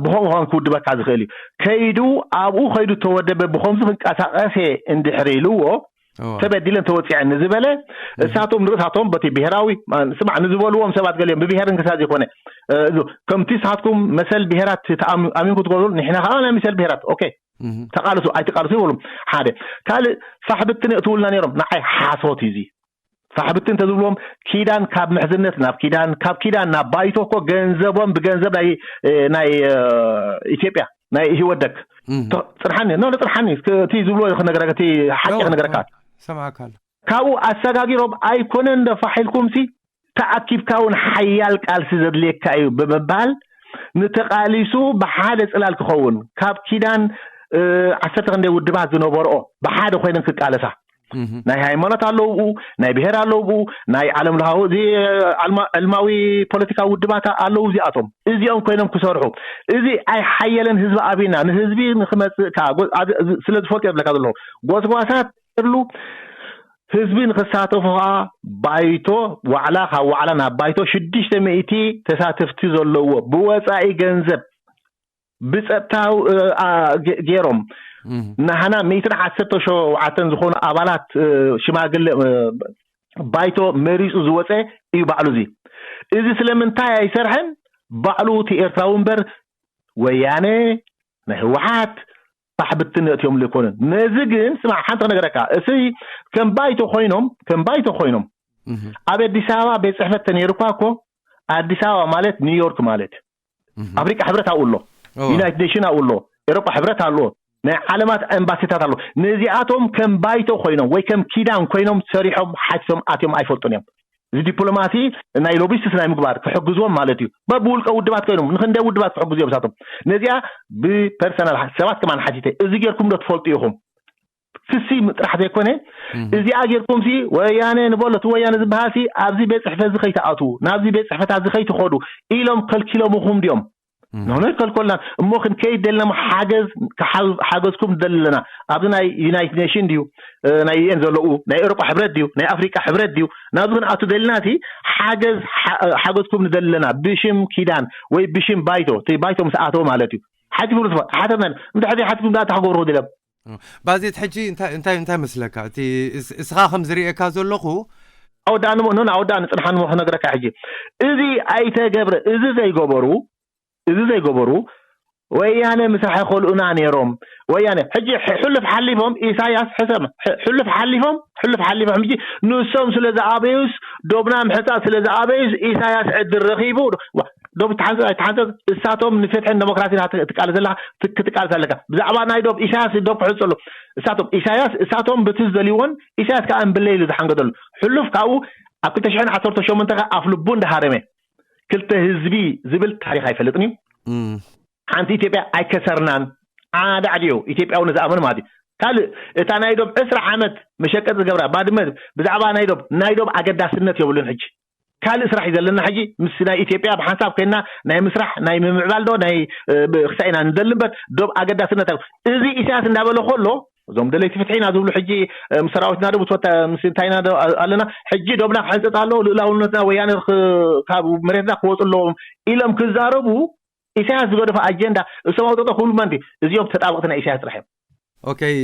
ብኸምኡ ከማን ክውድበካ ዝኽእል እዩ። ከይዱ ኣብኡ ከይዱ ተወደበ ብኸምዚ ክንቀሳቀስ እየ እንድሕር ኢልዎ ተበዲለን ተወፂዐን ንዝበለ እሳቶም ንርእሳቶም በቲ ብሄራዊ ስማዕ ንዝበልዎም ሰባት ገሊኦም ብብሄር እንክሳ ዘይኮነ ከምቲ ንስኻትኩም መሰል ብሄራት ኣሚንኩ ትገብሩ ንሕና ከዓ ናይ መሰል ብሄራት ኦኬ ተቃልሱ ኣይትቃልሱ ይበሉ። ሓደ ካልእ ፋሕብትን የእትውልና ነይሮም። ንዓይ ሓሶት እዩ እዚ። ፋሕብትን እንተዝብልዎም ኪዳን ካብ ምሕዝነት ናብ ኪዳን ካብ ኪዳን ናብ ባይቶ እኮ ገንዘቦም ብገንዘብ ናይ ናይ ኢትዮጵያ ናይ ህወደግ ጽንሓኒ ኖ ጽንሓኒ እቲ ዝብሎ ክነገረካ እቲ ሓቂ ክነገረካ ሰማዕካ ኣሎ ካብኡ ኣሰጋጊሮም ኣይኮነን እንደ ፋሕ ኢልኩምሲ ተኣኪብካ እውን ሓያል ቃልሲ ዘድልየካ እዩ ብምባል ንተቓሊሱ ብሓደ ጽላል ክኸውን ካብ ኪዳን ዓሰርተ ክንደይ ውድባት ዝነበርኦ ብሓደ ኮይነን ክቃለሳ ናይ ሃይማኖት ኣለውኡ ናይ ብሄር ኣለውኡ ናይ ዓለም ለሃዊ እዚ ዕልማዊ ፖለቲካዊ ውድባት ኣለዉ እዚኣቶም እዚኦም ኮይኖም ክሰርሑ እዚ ኣይ ሓየለን ህዝቢ ኣብና ንህዝቢ ንክመፅእ ስለ ዝፈልጡ የብለካ ዘለኹ ጎስጓሳት ሉ ህዝቢ ንክሳተፉ ከዓ ባይቶ ዋዕላ ካብ ዋዕላ ናብ ባይቶ ሽዱሽተ ሚእቲ ተሳተፍቲ ዘለዎ ብወፃኢ ገንዘብ ብፀጥታ ገይሮም ናህና ሚእትን ዓሰርተ ሸውዓተን ዝኾኑ ኣባላት ሽማግለ ባይቶ መሪፁ ዝወፀ እዩ ባዕሉ እዚ እዚ ስለምንታይ ኣይሰርሐን ባዕሉ እቲ ኤርትራዊ እምበር ወያነ ናይ ህወሓት ፋሕብትን ነእትዮም ዘይኮኑን ነዚ ግን ስማዕ ሓንቲ ክነገረካ እሲ ከም ባይቶ ኮይኖም ከም ባይቶ ኮይኖም ኣብ ኣዲስ ኣበባ ቤት ፅሕፈት ተነይሩኳ እኮ ኣዲስ ኣበባ ማለት ኒውዮርክ ማለት ኣፍሪቃ ሕብረት ኣብኡ ኣሎ ዩናይትድ ኔሽን ኣብኡ ኣሎ ኤሮጳ ሕብረት ኣሎ ናይ ዓለማት ኤምባሲታት ኣሎ ነዚኣቶም ከም ባይቶ ኮይኖም ወይ ከም ኪዳን ኮይኖም ሰሪሖም ሓቲቶም ኣትዮም ኣይፈልጡን እዮም እዚ ዲፕሎማሲ ናይ ሎቢስትስ ናይ ምግባር ክሕግዝዎም ማለት እዩ በብውልቀ ውድባት ኮይኖም ንክንደይ ውድባት ክሕግዙ እዮም ሳቶም ነዚኣ ብፐርሰናል ሰባት ከማን ሓቲተ እዚ ጌርኩም ዶ ትፈልጡ ኢኹም ክሲ ጥራሕ ዘይኮነ እዚኣ ጌርኩም ሲ ወያነ ንበሎ እቲ ወያነ ዝበሃል ሲ ኣብዚ ቤት ፅሕፈት እዚ ከይትኣትዉ ናብዚ ቤት ፅሕፈት እዚ ከይትኸዱ ኢሎም ከልኪሎምኹም ድዮም ንሕና ይከልኮልና እሞ ክንከይድ ደለና ሓገዝ ሓገዝኩም ደለና ኣብዚ ናይ ዩናይትድ ኔሽን ድዩ ናይ ዩኤን ዘለዉ ናይ ኤሮጳ ሕብረት ድዩ ናይ ኣፍሪቃ ሕብረት ድዩ ናብዚ ክንኣቱ ደልና ሲ ሓገዝ ሓገዝኩም ንደለና ብሽም ኪዳን ወይ ብሽም ባይቶ እቲ ባይቶ ምስ ኣተወ ማለት እዩ ሓቲ ፍሉስ ሓተና እንተ ሕዚ ሓትኩም ዳ ተሓገብሩ ክድለም ባዜት ሕጂ እንታይ እንታይ እንታይ መስለካ እቲ እስኻ ከም ዝርእየካ ዘለኹ ኣወዳእኒ ኖ ኣወዳእኒ ጽንሓኒ ክነግረካ ሕጂ እዚ ኣይተገብረ እዚ ዘይገበሩ እዚ ዘይገበሩ ወያነ ምሳሐ ከልኡና ነይሮም ወያነ ሕጂ ሕልፍ ሓሊፎም ኢሳያስ ሕሰም ሕልፍ ሓሊፎም ሕልፍ ሓሊፎም ሕጂ ንሶም ስለ ዝኣበዩስ ዶብና ምሕፃ ስለ ዝኣበዩስ ኢሳያስ ዕድል ረኺቡ ዶብ ተሓንፀ ኣይተሓንፀ እሳቶም ንፍትሕን ዴሞክራሲን ትቃለስ ኣለካ ክትቃለስ ኣለካ ብዛዕባ ናይ ዶብ ኢሳያስ ዶብ ክሕፀሉ እሳቶም ኢሳያስ እሳቶም ብቲ ዝደልይዎን ኢሳያስ ከዓ እምብለይ ኢሉ ዝሓንገደሉ ሕሉፍ ካብኡ ኣብ ክልተ ሽሕን ዓሰርተ ሸሞንተ ከዓ ኣፍ ልቡ እንዳሃረመ ክልተ ህዝቢ ዝብል ታሪክ ኣይፈልጥን እዩ ሓንቲ ኢትዮጵያ ኣይከሰርናን ዓዳዕድዮ ኢትዮጵያዊ ንዝኣመን ማለት እዩ ካልእ እታ ናይ ዶብ ዕስራ ዓመት መሸቀጢ ዝገብራ ባድመ ብዛዕባ ናይ ዶብ ናይ ዶብ ኣገዳስነት የብሉን ሕጂ ካልእ ስራሕ እዩ ዘለና ሕጂ ምስ ናይ ኢትዮጵያ ብሓንሳብ ኮይና ናይ ምስራሕ ናይ ምምዕባል ዶ ናይ ክሳኢና ንደሊ እምበር ዶብ ኣገዳስነት እዚ ኢሳያስ እንዳበለ ከሎ እዞም ደለይቲ ፍትሒ ኢና ዝብሉ ሕጂ ምስ ሰራዊትና ዶ ምስ እንታይ ኢና ኣለና ሕጂ ዶብና ክሕንፀፅ ኣለዎ ልእላውነትና ወያነ ካብ መሬትና ክወፁ ኣለዎም ኢሎም ክዛረቡ ኢሳያስ ዝገደፎ ኣጀንዳ እሶም ኣውጠጠ ክብሉ ማንቲ እዚኦም ተጣበቅቲ ናይ ኢሳያስ ጥራሕ እዮም ኦከይ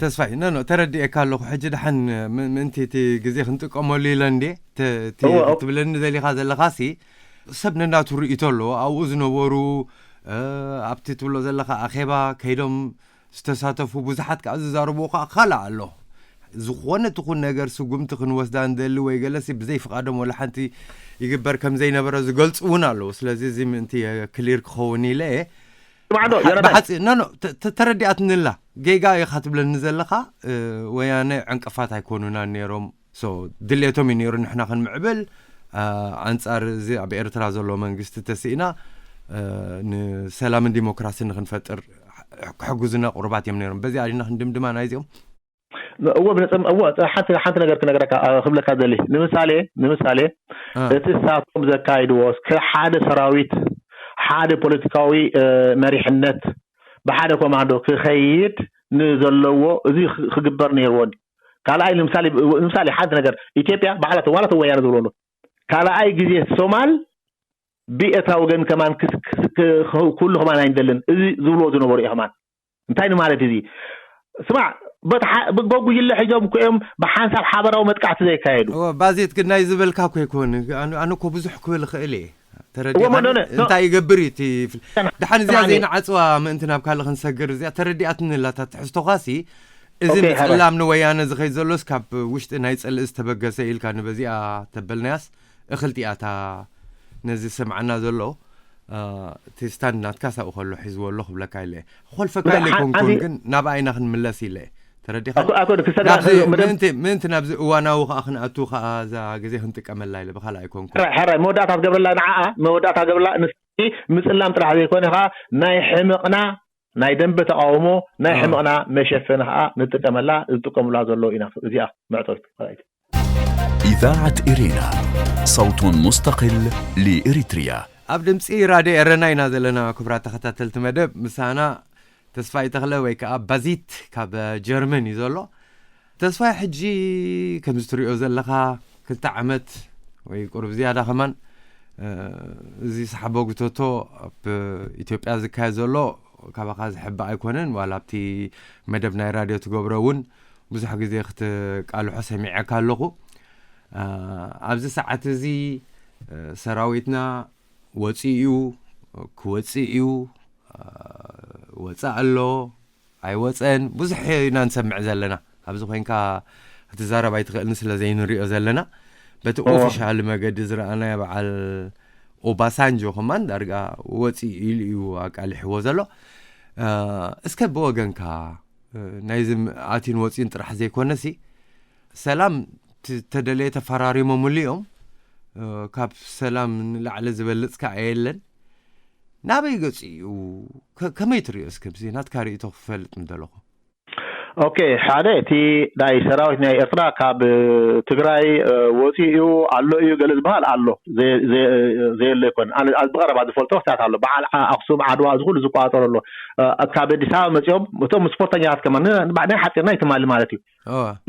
ተስፋይ ነኖ ተረዲኤካ ኣለኹ ሕጂ ደሓን ምእንቲ እቲ ግዜ ክንጥቀመሉ ኢለ እንዴ ትብለኒ ዘሊኻ ዘለኻሲ ሰብ ነናቱ ርእቶ ኣለዎ ኣብኡ ዝነበሩ ኣብቲ ትብሎ ዘለኻ ኣኼባ ከይዶም ዝተሳተፉ ብዙሓት ከዓ ዝዛረብዎ ከዓ ካልእ ኣሎ ዝኾነ ትኹን ነገር ስጉምቲ ክንወስዳ ንደሊ ወይ ገለሲ ብዘይ ፍቓዶም ወላ ሓንቲ ይግበር ከም ዘይነበረ ዝገልፁ እውን ኣለዉ ስለዚ እዚ ምእንቲ ክሊር ክኸውን ኢለ እየ ብሓፂ ኖ ተረዲኣትንላ ጌጋ ኢኻ ትብለኒ ዘለኻ ወያነ ዕንቅፋት ኣይኮኑና ነይሮም ድሌቶም እዩ ነይሩ ንሕና ክንምዕብል ኣንፃር እዚ ኣብ ኤርትራ ዘሎ መንግስቲ ተስኢና ንሰላምን ዲሞክራሲን ንክንፈጥር ክሕግዙና ቁሩባት እዮም ነይሮም በዚ ኣዲና ክንድምድማ ናይዚኦም እዎ ብነጸም እዎ። ሓንቲ ሓንቲ ነገር ክነግረካ ክብለካ ዘሊ፣ ንምሳሌ ንምሳሌ እቲ እሳቶም ዘካይድዎ እስከ ሓደ ሰራዊት፣ ሓደ ፖለቲካዊ መሪሕነት ብሓደ ኮማንዶ ክኸይድ ንዘለዎ እዚ ክግበር ነይርዎ። ካልኣይ ንምሳሌ፣ ንምሳሌ ሓንቲ ነገር፣ ኢትዮጵያ ባዕላ ተዋላ ተወያነ ዝብሎ ኣሎ። ካልኣይ ግዜ ሶማል ብኤርትራ ወገን ከማን ክስ- ክስ- ክ- ክ- ኩሉ ከማን ኣይንደልን፣ እዚ ዝብልዎ ዝነበሩ እዩ ከማን። እንታይ ንማለት እዚ? ስማዕ፣ በቲ ሓ- ብጎ ጉጅለ ሒዞም እኮ እዮም ብሓንሳብ ሓበራዊ መጥቃዕቲ ዘካየዱ። እወ፣ ባዜት ግን ናይ ዝበልካ እኮ ይኮን። ኣነ ኣነ እኮ ብዙሕ ክብል እኽእል እየ። ተረዲኻ? እወ፣ መኖነ፣ ኖ። እንታይ ይገብር እዩ እቲ ፍል- ደሓን እዚኣ ሰማዕኒ። ዘይንዓጽዋ ምእንቲ ናብ ካልእ ክንሰግር እዚኣ ተረዲኣትኒ ኣላ እታ ትሕዝቶኻሲ። እዚ ኦኬ፣ ሓራይ። ምጽላም ንወያነ ዝኸይድ ዘሎስ ካብ ውሽጢ ናይ ጽልኢ ዝተበገሰ ኢልካ ንበዚኣ ተበልናያስ እኽልቲ እያ እታ ነዚ ዝሰምዓና ዘሎ። እቲ ስታንድ ናትካ ሳብኡ ከሎ ሒዝዎ ኣሎ ክብለካ ኢለ። ክኾልፈካ ኢለ ሓ- ኣይኮንኩን ሓንቲ ግን ናብኣ ኢና ክንምለስ ኢለ። ተረዲኻ? ኣኮ- ኣኮ- ክሳብ ናብዚ ናብዚ መደብ- ምእንቲ ምእንቲ ናብዚ እዋናዊ ከዓ ክንኣቱ ከዓ እዛ ግዜ ክንጥቀመላ ኢለ ብካልእ ኣይኮንኩን። ሕራይ ሕራይ መወዳእታ ትገብረላ ንዓኣ መወዳእታ ገብረላ ንስቲ ምጽላም ጥራሕ ዘይኮነ ከዓ ናይ ሕምቕና ናይ ደንበ ተቃውሞ ናይ ኣዎ። ሕምቕና መሸፈኒ ከዓ ንጥቀመላ ዝጥቀሙላ ዘሎ ኢና እዚኣ መዕጠዊት። إذاعة إرينا صوت مستقل لإريتريا. ኣብ ድምፂ ራድዮ ኤረና ኢና ዘለና። ክቡራት ተኸታተልቲ መደብ ምሳና ተስፋይ ተኽለ ወይ ከዓ ባዚት ካብ ጀርመን እዩ ዘሎ። ተስፋይ ሕጂ ከምዚ ትሪኦ ዘለኻ ክልተ ዓመት ወይ ቁሩብ ዝያዳ ከማን እዚ ሰሓቦ ግቶቶ ኣብ ኢትዮጵያ ዝካየድ ዘሎ ካባኻ ዝሕባእ ኣይኮነን። ዋላ ኣብቲ መደብ ናይ ራድዮ ትገብሮ እውን ብዙሕ ግዜ ክትቃልሖ ሰሚዐካ ኣለኹ። ኣብዚ ሰዓት እዚ ሰራዊትና ወፂኡ እዩ፣ ክወፅእ እዩ፣ ወፃእ ኣሎ፣ ኣይወፀን፣ ብዙሕ ኢና ንሰምዕ ዘለና። ኣብዚ ኮይንካ ክትዛረብ ኣይትኽእልን ስለ ዘይንሪኦ ዘለና። በቲ ኦፊሻል መገዲ ዝረኣናዮ በዓል ኦባሳንጆ ከማን ዳርጋ ወፂኡ ኢሉ እዩ ኣቃሊሕዎ ዘሎ። እስከ ብወገንካ ናይዚ ኣትዩን ወፂኡን ጥራሕ ዘይኮነሲ ሰላም ተደለየ ተፈራሪሞምሉ እዮም። ካብ ሰላም ንላዕሊ ዝበልፅ ከዓ የለን። ናበይ ገፂኡ እዩ? ከመይ ትሪኦ እስከ ብዚ ናትካ ርእቶ ክፈልጥ ምደለኹ። ኦኬ፣ ሓደ እቲ ናይ ሰራዊት ናይ ኤርትራ ካብ ትግራይ ወፂኡ እዩ ኣሎ እዩ ገለ ዝበሃል ኣሎ። ዘየሎ ይኮን። ብቀረባ ዝፈልጦ ክስታት ኣሎ። በዓል ኣክሱም ዓድዋ እዚ ኩሉ ዝቋፀሮ ኣሎ። ካብ ኣዲስ ኣበባ መፂኦም እቶም ስፖርተኛታት ከማ ናይ ሓፂርና ይትማሊ ማለት እዩ።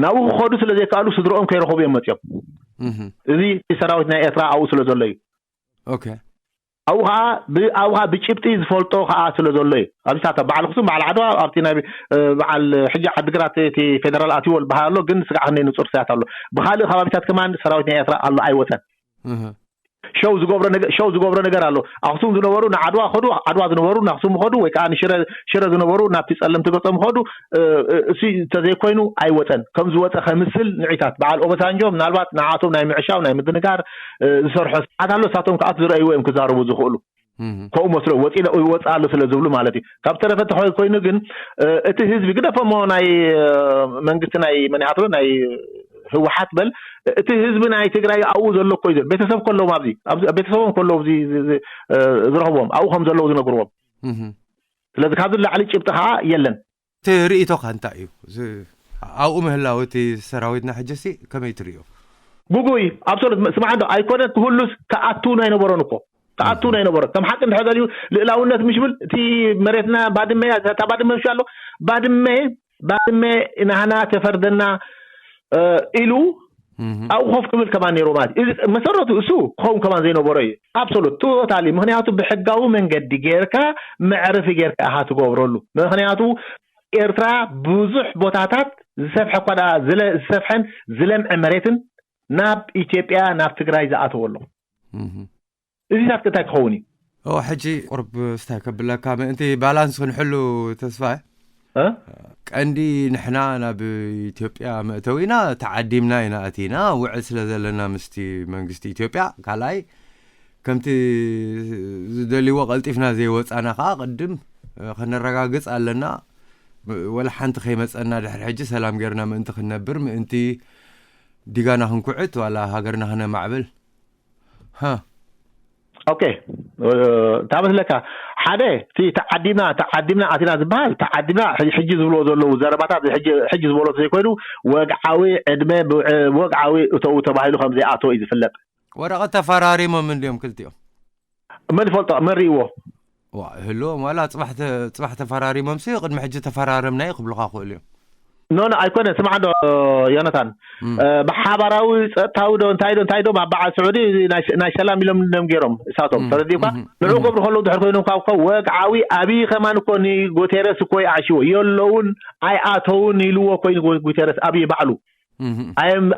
ናብኡ ክኸዱ ስለ ዘይከኣሉ ስድረኦም ከይረኸቡ እዮም መፂኦም። እዚ እቲ ሰራዊት ናይ ኤርትራ ኣብኡ ስለ ዘሎ እዩ። ኦኬ። ኣብኡ ከዓ ብ- ኣብኡ ከዓ ብጭብጢ ዝፈልጦ ከዓ ስለ ዘሎ እዩ። ኣብዚ ሳታ በዓል ኣክሱም በዓል ዓድዋ ኣብቲ ናይ እ፣ በዓል ሕጂ ዓድግራት እቲ ፌደራል ኣትዎ ዝበሃል ኣሎ፣ ግን ስጋዕ ክንደይ ንፁር ስያት ኣሎ። ብካልእ ከባቢታት ከማን ሰራዊት ናይ ኤርትራ ኣሎ ኣይወፀን። እህ። ሸው ዝገብሮ ነገ- ሸው ዝገብሮ ነገር ኣሎ። ኣክሱም ዝነበሩ ንዓድዋ ከዱ፣ ዓድዋ ዝነበሩ ንኣክሱም ከዱ፣ ወይ ከዓ ንሽረ ሽረ ዝነበሩ ናብቲ ፀለምቲ ገፆም ከዱ። እ፣ እ፣ እሱ እንተዘይኮይኑ ኣይወፀን። ከም ዝወፀ ከምስል ንዒታት በዓል ኦበሳንጆ ምናልባት ንዓቶም ናይ ምዕሻው ናይ ምድንጋር ዝሰርሖ ስርዓት ኣሎ። እሳቶም ከኣ ዝረእይዎ እዮም ክዛረቡ ዝኽእሉ። ከምኡ መስሎ ወፂ ይወፅእ ኣሎ ስለ ዝብሉ ማለት እዩ። ካብ ተረፈ ተኾይ ኮይኑ ግን እቲ ህዝቢ ግደፈሞ ናይ መንግስቲ ናይ መን ይሃትሎ ናይ ህወሓት በል እቲ ህዝቢ ናይ ትግራይ ኣብኡ ዘሎ እኮ እዩ ዘሎ። ቤተሰብ ከለዎም ኣብዚ ቤተሰቦም ከለዉ ዝረኽቦም ኣብኡ ከም ዘለዉ ዝነግርዎም ስለዚ ካብዚ ላዕሊ ጭብጢ ከዓ የለን። እቲ ርእይቶኻ እንታይ እዩ? ኣብኡ ምህላው እቲ ሰራዊትና ሕጂ ሲ ከመይ ትርእዮ? ጉጉይ ኣብሶሉት ስማዕ እንዶ ኣይኮነ ክህሉስ ክኣቱ ናይ ነበሮን እኮ ክኣቱ ናይ ነበሮ ከም ሓቂ እንድሕር ደልዩ ልእላውነት ምሽ ብል እቲ መሬትና ባድመ እያ እታ ባድመ ምሽ ኣሎ ባድመ ባድመ ናህና ተፈርደና ኢሉ ኣብኡ ኮፍ ክብል ከማን ነይሩ ማለት እዩ። መሰረቱ እሱ ክኸውን ከማን ዘይነበሮ እዩ። ኣብሶሉት ቶታሊ ምክንያቱ ብሕጋዊ መንገዲ ጌርካ መዕረፊ ጌርካ ኢኻ ትገብረሉ። ምክንያቱ ኤርትራ ብዙሕ ቦታታት ዝሰፍሐ እኳ ደኣ ዝለ- ዝሰፍሐን ዝለምዐ መሬትን ናብ ኢትዮጵያ ናብ ትግራይ ዝኣተወ ኣሎ። እዚታት እንታይ ክኸውን እዩ? ኦ ሕጂ ቁርብ ስታይ ከብለካ ምእንቲ ባላንስ ክንሕሉ ተስፋ እ? ቀንዲ ንሕና ናብ ኢትዮጵያ መእተዊና ተዓዲምና ኢና ኣቲና ውዕል ስለ ዘለና ምስቲ መንግስቲ ኢትዮጵያ ካልኣይ ከምቲ ዝደልይዎ ቀልጢፍና ዘይወፃና ከዓ ቅድም ከነረጋግፅ ኣለና። ወላ ሓንቲ ከይመፀና ድሕሪ ሕጂ ሰላም ጌርና ምእንቲ ክንነብር ምእንቲ ዲጋና ክንኩዕት ዋላ ሃገርና ክነማዕብል ሃ ኦኬ። እንታይ መስለካ? ሓደ እቲ ተዓዲምና ተዓዲምና ኣቲና ዝበሃል፣ ተዓዲምና ሕጂ ዝብልዎ ዘለዉ ዘረባታት፣ ሕጂ ዝበሎ ዘይኮይኑ፣ ወግዓዊ ዕድመ፣ ወግዓዊ እተው ተባሂሉ ከም ዘይኣተው እዩ ዝፍለጥ። ወረቐት ተፈራሪሞም እንዲዮም ክልቲኦም። መን ይፈልጦ? መን ርእይዎ? ህልዎም ዋላ ፅባሕ ተፈራሪሞም ሲ ቅድሚ ሕጂ ተፈራረምና እዩ ክብሉካ ክእሉ እዮም። ኖ ኖ፣ ኣይኮነ። ስማዕ ዶ ዮናታን፣ ብሓባራዊ ጸጥታዊ ዶ እንታይ ዶ እንታይ ዶ ኣብ በዓል ስዑዲ ናይ ሰላም ኢሎም ደም ገይሮም እሳቶም፣ ተረዲእኳ? ንዑ ክብሩ ከለዉ ድሕር ኮይኖም ካብ ወግዓዊ ኣብይ ከማን እኮ ንጉቴረስ እኮ ይኣሽዎ የለውን፣ ኣይኣተውን ኢልዎ ኮይኑ ጉቴረስ ኣብይ ባዕሉ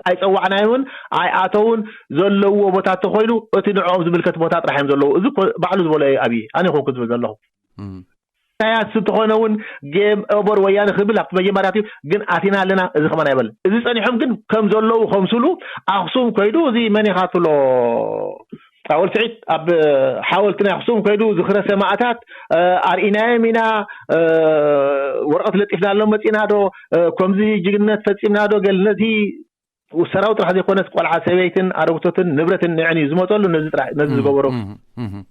ኣይጸዋዕናዮምን ኣይኣተውን። ዘለዎ ቦታ እንተኮይኑ እቲ ንዕኦም ዝምልከት ቦታ ጥራሕ እዮም ዘለዉ። እዚ ባዕሉ ዝበሎ እዩ ኣብይ፣ ኣነ ይኮንኩ ዝብል ዘለኹ። ኢሳያስ እንተኾነ እውን ጌም ኦቨር ወያነ ክብል ኣብቲ መጀመርያ እዩ። ግን ኣቲና ኣለና፣ እዚ ከማን ኣይበልን። እዚ ጸኒሖም ግን ከም ዘለዉ ከምስሉ ኣኽሱም ከይዱ፣ እዚ መን ኢኻ ትብሎ? ኣወል ስዒድ ኣብ ሓወልቲ ናይ ኣኽሱም ከይዱ ዝኽረ ሰማእታት ኣርኢናዮም ኢና፣ ወረቐት ለጢፍናሎም መጺና ዶ፣ ከምዚ ጅግነት ፈጺምና ዶ? ገል ነዚ ሰራዊት ጥራሕ ዘይኮነስ ቆልዓ ሰበይትን ኣረግቶትን ንብረትን ንዕን እዩ ዝመፀሉ። ነዚ ዝገበሮ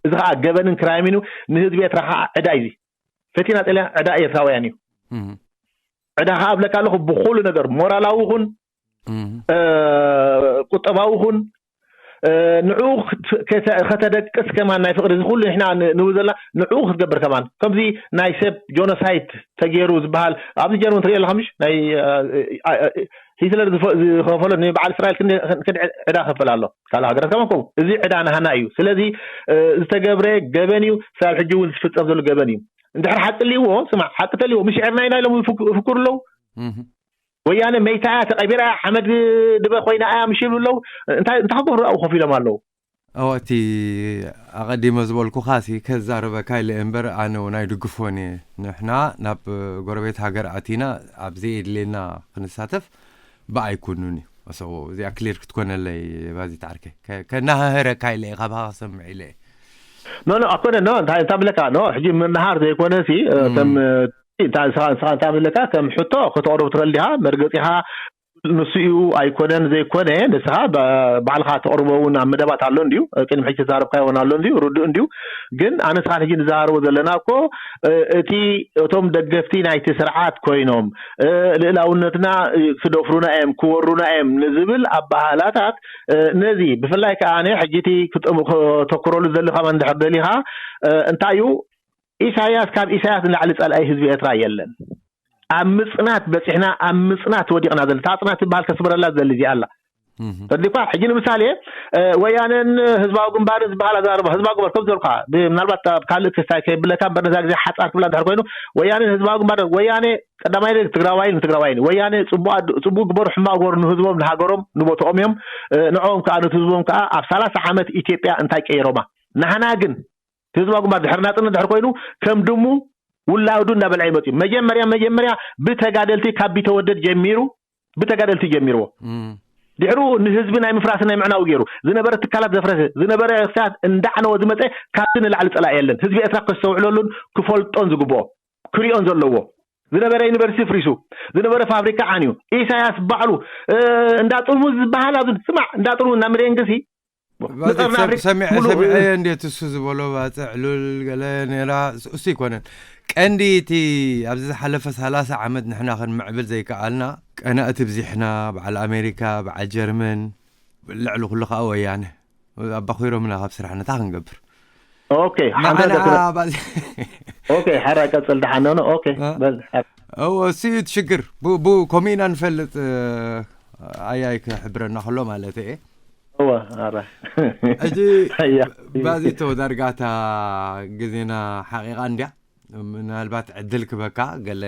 እዚ ከዓ ገበንን ክራይምን እዩ። ንህዝቢ ኤርትራ ከዓ ዕዳ እዩ። ፈቲና ፀሊና ዕዳ ኤርትራውያን እዩ። ዕዳ ከዓ እብለካ ኣለኹ ብኩሉ ነገር፣ ሞራላዊ ይኹን ቁጠባዊ ይኹን፣ ንዑ ከተደቅስ ከማን ናይ ፍቅሪ እዚ ኩሉ ንሕና ንብል ዘለና ንዑ ክትገብር ከማን ከምዚ ናይ ሰብ ጆኖሳይድ ተገይሩ ዝበሃል ኣብዚ ጀርመን ትሪኦ ኣለካ ምሽ ናይ ሂትለር ዝኸፈሎ ንበዓል እስራኤል ክንዲ ዕዳ ከፈል ኣሎ። ካልእ ሃገራት ከማን ከምኡ። እዚ ዕዳ ናህና እዩ። ስለዚ ዝተገብረ ገበን እዩ። ክሳብ ሕጂ እውን ዝፍጸም ዘሎ ገበን እዩ። እንድሕር ሓቂ ልይዎ ስማዕ፣ ሓቂ ተልይዎ ምሽ ኤርና ኢና ኢሎም ይፍክሩ ኣለዉ። ወያነ መይታ እያ፣ ተቐቢራ እያ፣ ሓመድ ድበ ኮይና እያ ምሽ ይብሉ ኣለዉ። እንታይ እንታይ ክገብሩ ኣብኡ ኮፍ ኢሎም ኣለዉ? እወ፣ እቲ ኣቐዲመ ዝበልኩኻ ሲ ከዛርበካ ኢለ እምበር ኣነ እውን ኣይድግፎን እየ። ንሕና ናብ ጎረቤት ሃገር ኣቲና ኣብ ዘየድልየና ክንሳተፍ ብኣይኩኑን እዩ። So እዚኣ ክሊር ክትኮነለይ ባዚት ዓርከይ። ከ- ከናህረካ ኢለ እየ፣ ካባኻ ክሰምዕ ኢለ እየ። ኖ ኖ ኣኮነ ኖ እንታይ እንታይ ብለካ ኖ ሕጂ ምንሃር ዘይኮነ ሲ ከም እንታይ ንስኻ ንስኻ እንታይ ብለካ ከም ሕቶ ከተቕርብ ትኽእል ዲኻ? መርገፂኻ ንሱ እዩ ኣይኮነን ዘይኮነ ንስኻ ባዕልኻ ተቕርቦ እውን ኣብ መደባት ኣሎ እንድዩ። ቅድሚ ሕጂ ተዛረብካዮ እውን ኣሎ እንድዩ፣ ርዱእ እንድዩ። ግን ኣነ ንስኻን ሕጂ ንዘራረቦ ዘለና እኮ እቲ እቶም ደገፍቲ ናይቲ ስርዓት ኮይኖም ልእላውነትና ክደፍሩና እዮም ክወሩና እዮም ንዝብል ኣባሃላታት ነዚ ብፍላይ ከዓ ሕጂ እቲ ክተኩረሉ ዝደሊ ከማ እንድሕር ደሊኻ እንታይ እዩ ኢሳያስ ካብ ኢሳያስ ንላዕሊ ጸላኢ ህዝቢ ኤርትራ የለን። ኣብ ምጽናት በጺሕና ኣብ ምጽናት ወዲቕና ዘለና እታ ጽናት ትበሃል ከስምረላ ዝደሊ እዚኣ ኣላ። ተዲኳ ሕጂ ንምሳሌ ወያነን ህዝባዊ ግንባርን ዝበሃል ኣዘራርባ ህዝባዊ ግንባር ከም ዘልካ ምናልባት ኣብ ካልእ ክስታይ ከይብለካ እምበር ነዛ ግዜ ሓጻር ክብላ እንድሕር ኮይኑ ወያነን ህዝባዊ ግንባር ወያነ ቀዳማይ ትግራዋይን ትግራዋይን ወያነ ጽቡቅ ግበሩ ሕማቅ ግበሩ ንህዝቦም ንሃገሮም ንቦትኦም እዮም። ንዕኦም ከዓ ነቲ ህዝቦም ከዓ ኣብ ሰላሳ ዓመት ኢትዮጵያ እንታይ ቀይሮማ? ንሕና ግን ህዝባዊ ግንባር ድሕሪ ናጽነት ድሕሪ ኮይኑ ከም ድሙ ውላዱ እንዳበልዐ ይመጽ እዩ። መጀመርያ መጀመርያ ብተጋደልቲ ካብ ቢተወደድ ጀሚሩ ብተጋደልቲ ጀሚርዎ ድሕሩ ንህዝቢ ናይ ምፍራስ ናይ ምዕናው ገይሩ ዝነበረ ትካላት ዘፍረሰ ዝነበረ ክሳት እንዳዕነወ ዝመፀ ካብቲ ንላዕሊ ፀላኢ የለን። ህዝቢ ኤርትራ ከስተውዕለሉን ክፈልጦን ዝግብኦ ክሪኦን ዘለዎ ዝነበረ ዩኒቨርሲቲ ፍሪሱ ዝነበረ ፋብሪካ ዓንዩ ኢሳያስ ባዕሉ እንዳ ጥርሙዝ ዝበሃል ኣብ ስማዕ እንዳ ጥርሙዝ ናብ መደንግሲ ሰሚዐ እንዴት እሱ ዝበሎ ባፅዕ ሉል ገለ ነራ እሱ ይኮነን ቀንዲ እቲ ኣብዚ ዝሓለፈ ሰላሳ ዓመት ንሕና ክንምዕብል ዘይከኣልና ቀናእቲ ብዚሕና በዓል ኣሜሪካ በዓል ጀርመን ልዕሊ ኩሉ ከዓ ወያነ ኣባኺሮምና ካብ ስራሕና እንታይ ክንገብር ኦኬ ሓንታ ንዓና ደክረ- ባዚ ኦኬ ሓራ ቀጽል ደሓን ነው ኦኬ አ? በል ሓ- እዎ እሱ እዩ እቲ ሽግር ቡ- ቡ- ከምኡ ኢና ንፈልጥ እ፣ ኣያይ ክሕብረና ከሎ ማለት እየ እወ ኣረ ሕጂ ኣያ ባዚቶ ዳርጋታ ግዜና ሓቂቓ እንድያ ምናልባት ዕድል ክበካ ገለ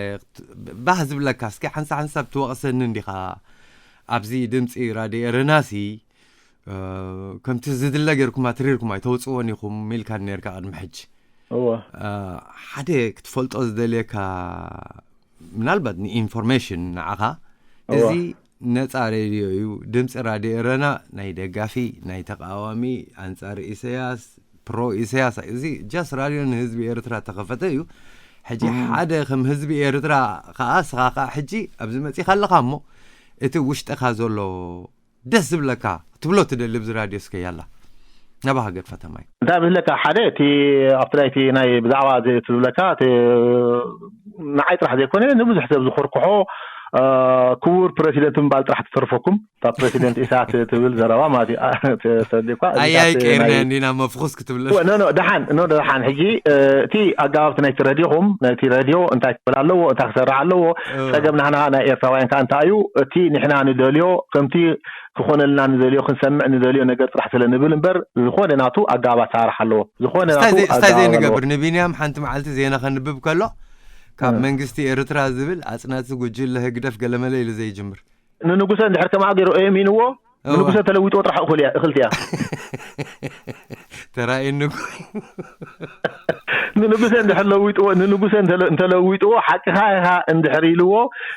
ባህ ዝብለካ እስኪ ሓንሳ ሓንሳብ ትወቕሰኒ እንዲኻ ኣብዚ ድምፂ ራድዮ ኤረናሲ እ፣ ከምቲ ዝድለ ጌርኩም ኣትሪርኩም ኣይተውፅዎን ኢኹም ኢልካ ነርካ ቅድሚ ሕጂ እወ እ፣ ሓደ ክትፈልጦ ዝደልየካ ምናልባት ንኢንፎርሜሽን ንዓኻ እወ። እዚ ነፃ ሬድዮ እዩ ድምፂ ራድዮ ኤረና ናይ ደጋፊ ናይ ተቃዋሚ ኣንፃር ኢሳያስ ፕሮ ኢሳያስ እዚ ጃስ ራድዮ ንህዝቢ ኤርትራ ተኸፈተ እዩ ሕጂ ሓደ ከም ህዝቢ ኤርትራ ከዓ ስኻ ከዓ ሕጂ ኣብዚ መፂኻ ኣለኻ እሞ እቲ ውሽጥኻ ዘሎ ደስ ዝብለካ ትብሎ ትደሊ ብዚ ራድዮ እስከ ያላ ናብኣ ገድፈ ተማይ። እንታይ ምስለካ፣ ሓደ እቲ ኣብቲ ናይቲ ናይ ብዛዕባ እዚ ትብለካ እቲ ንዓይ ጥራሕ ዘይኮነ ንብዙሕ ሰብ ዝኮርኩሖ ክቡር ፕረሲደንት ምባል ጥራሕ ትተርፈኩም። ካብ ፕረሲደንት ኢሳያስ ትብል ዘረባ ማለት እዩ። ተዲኳ ኣያይ ቀይርና እንዲና መፍኹስ ክትብለ ኖ ኖ ደሓን ኖ ደሓን። ሕጂ እቲ ኣጋባብቲ ናይቲ ረድዮኹም፣ ነቲ ረድዮ እንታይ ክብል ኣለዎ፣ እንታይ ክሰርዕ ኣለዎ፣ ጸገም ናህና ናይ ኤርትራውያን ከ እንታይ እዩ፣ እቲ ንሕና ንደልዮ ከምቲ ክኾነልና ንደልዮ ክንሰምዕ ንደልዮ ነገር ጥራሕ ስለ ንብል እምበር ዝኾነ ናቱ ኣጋባብ ኣሰራርሓ ኣለዎ። ዝኾነ ናቱ ስታይ ዘይንገብር ንቢንያም ሓንቲ መዓልቲ ዜና ከንብብ ከሎ ካብ መንግስቲ ኤርትራ ዝብል ኣጽናቲ ጉጅለ ህግደፍ ገለመለ ኢሉ ዘይጅምር። ንንጉሰ እንድሕር ከምኣ ገይሩ ኣእሚንዎ ንንጉሰ ተለዊጥዎ ጥራሕ እኹል እያ እኽልቲ እያ። ተራእየኒ። ንንጉሰ እንድሕር ለዊጥዎ ንንጉሰ እንተለዊጥዎ ሓቅኻ ኢኻ እንድሕር ኢልዎ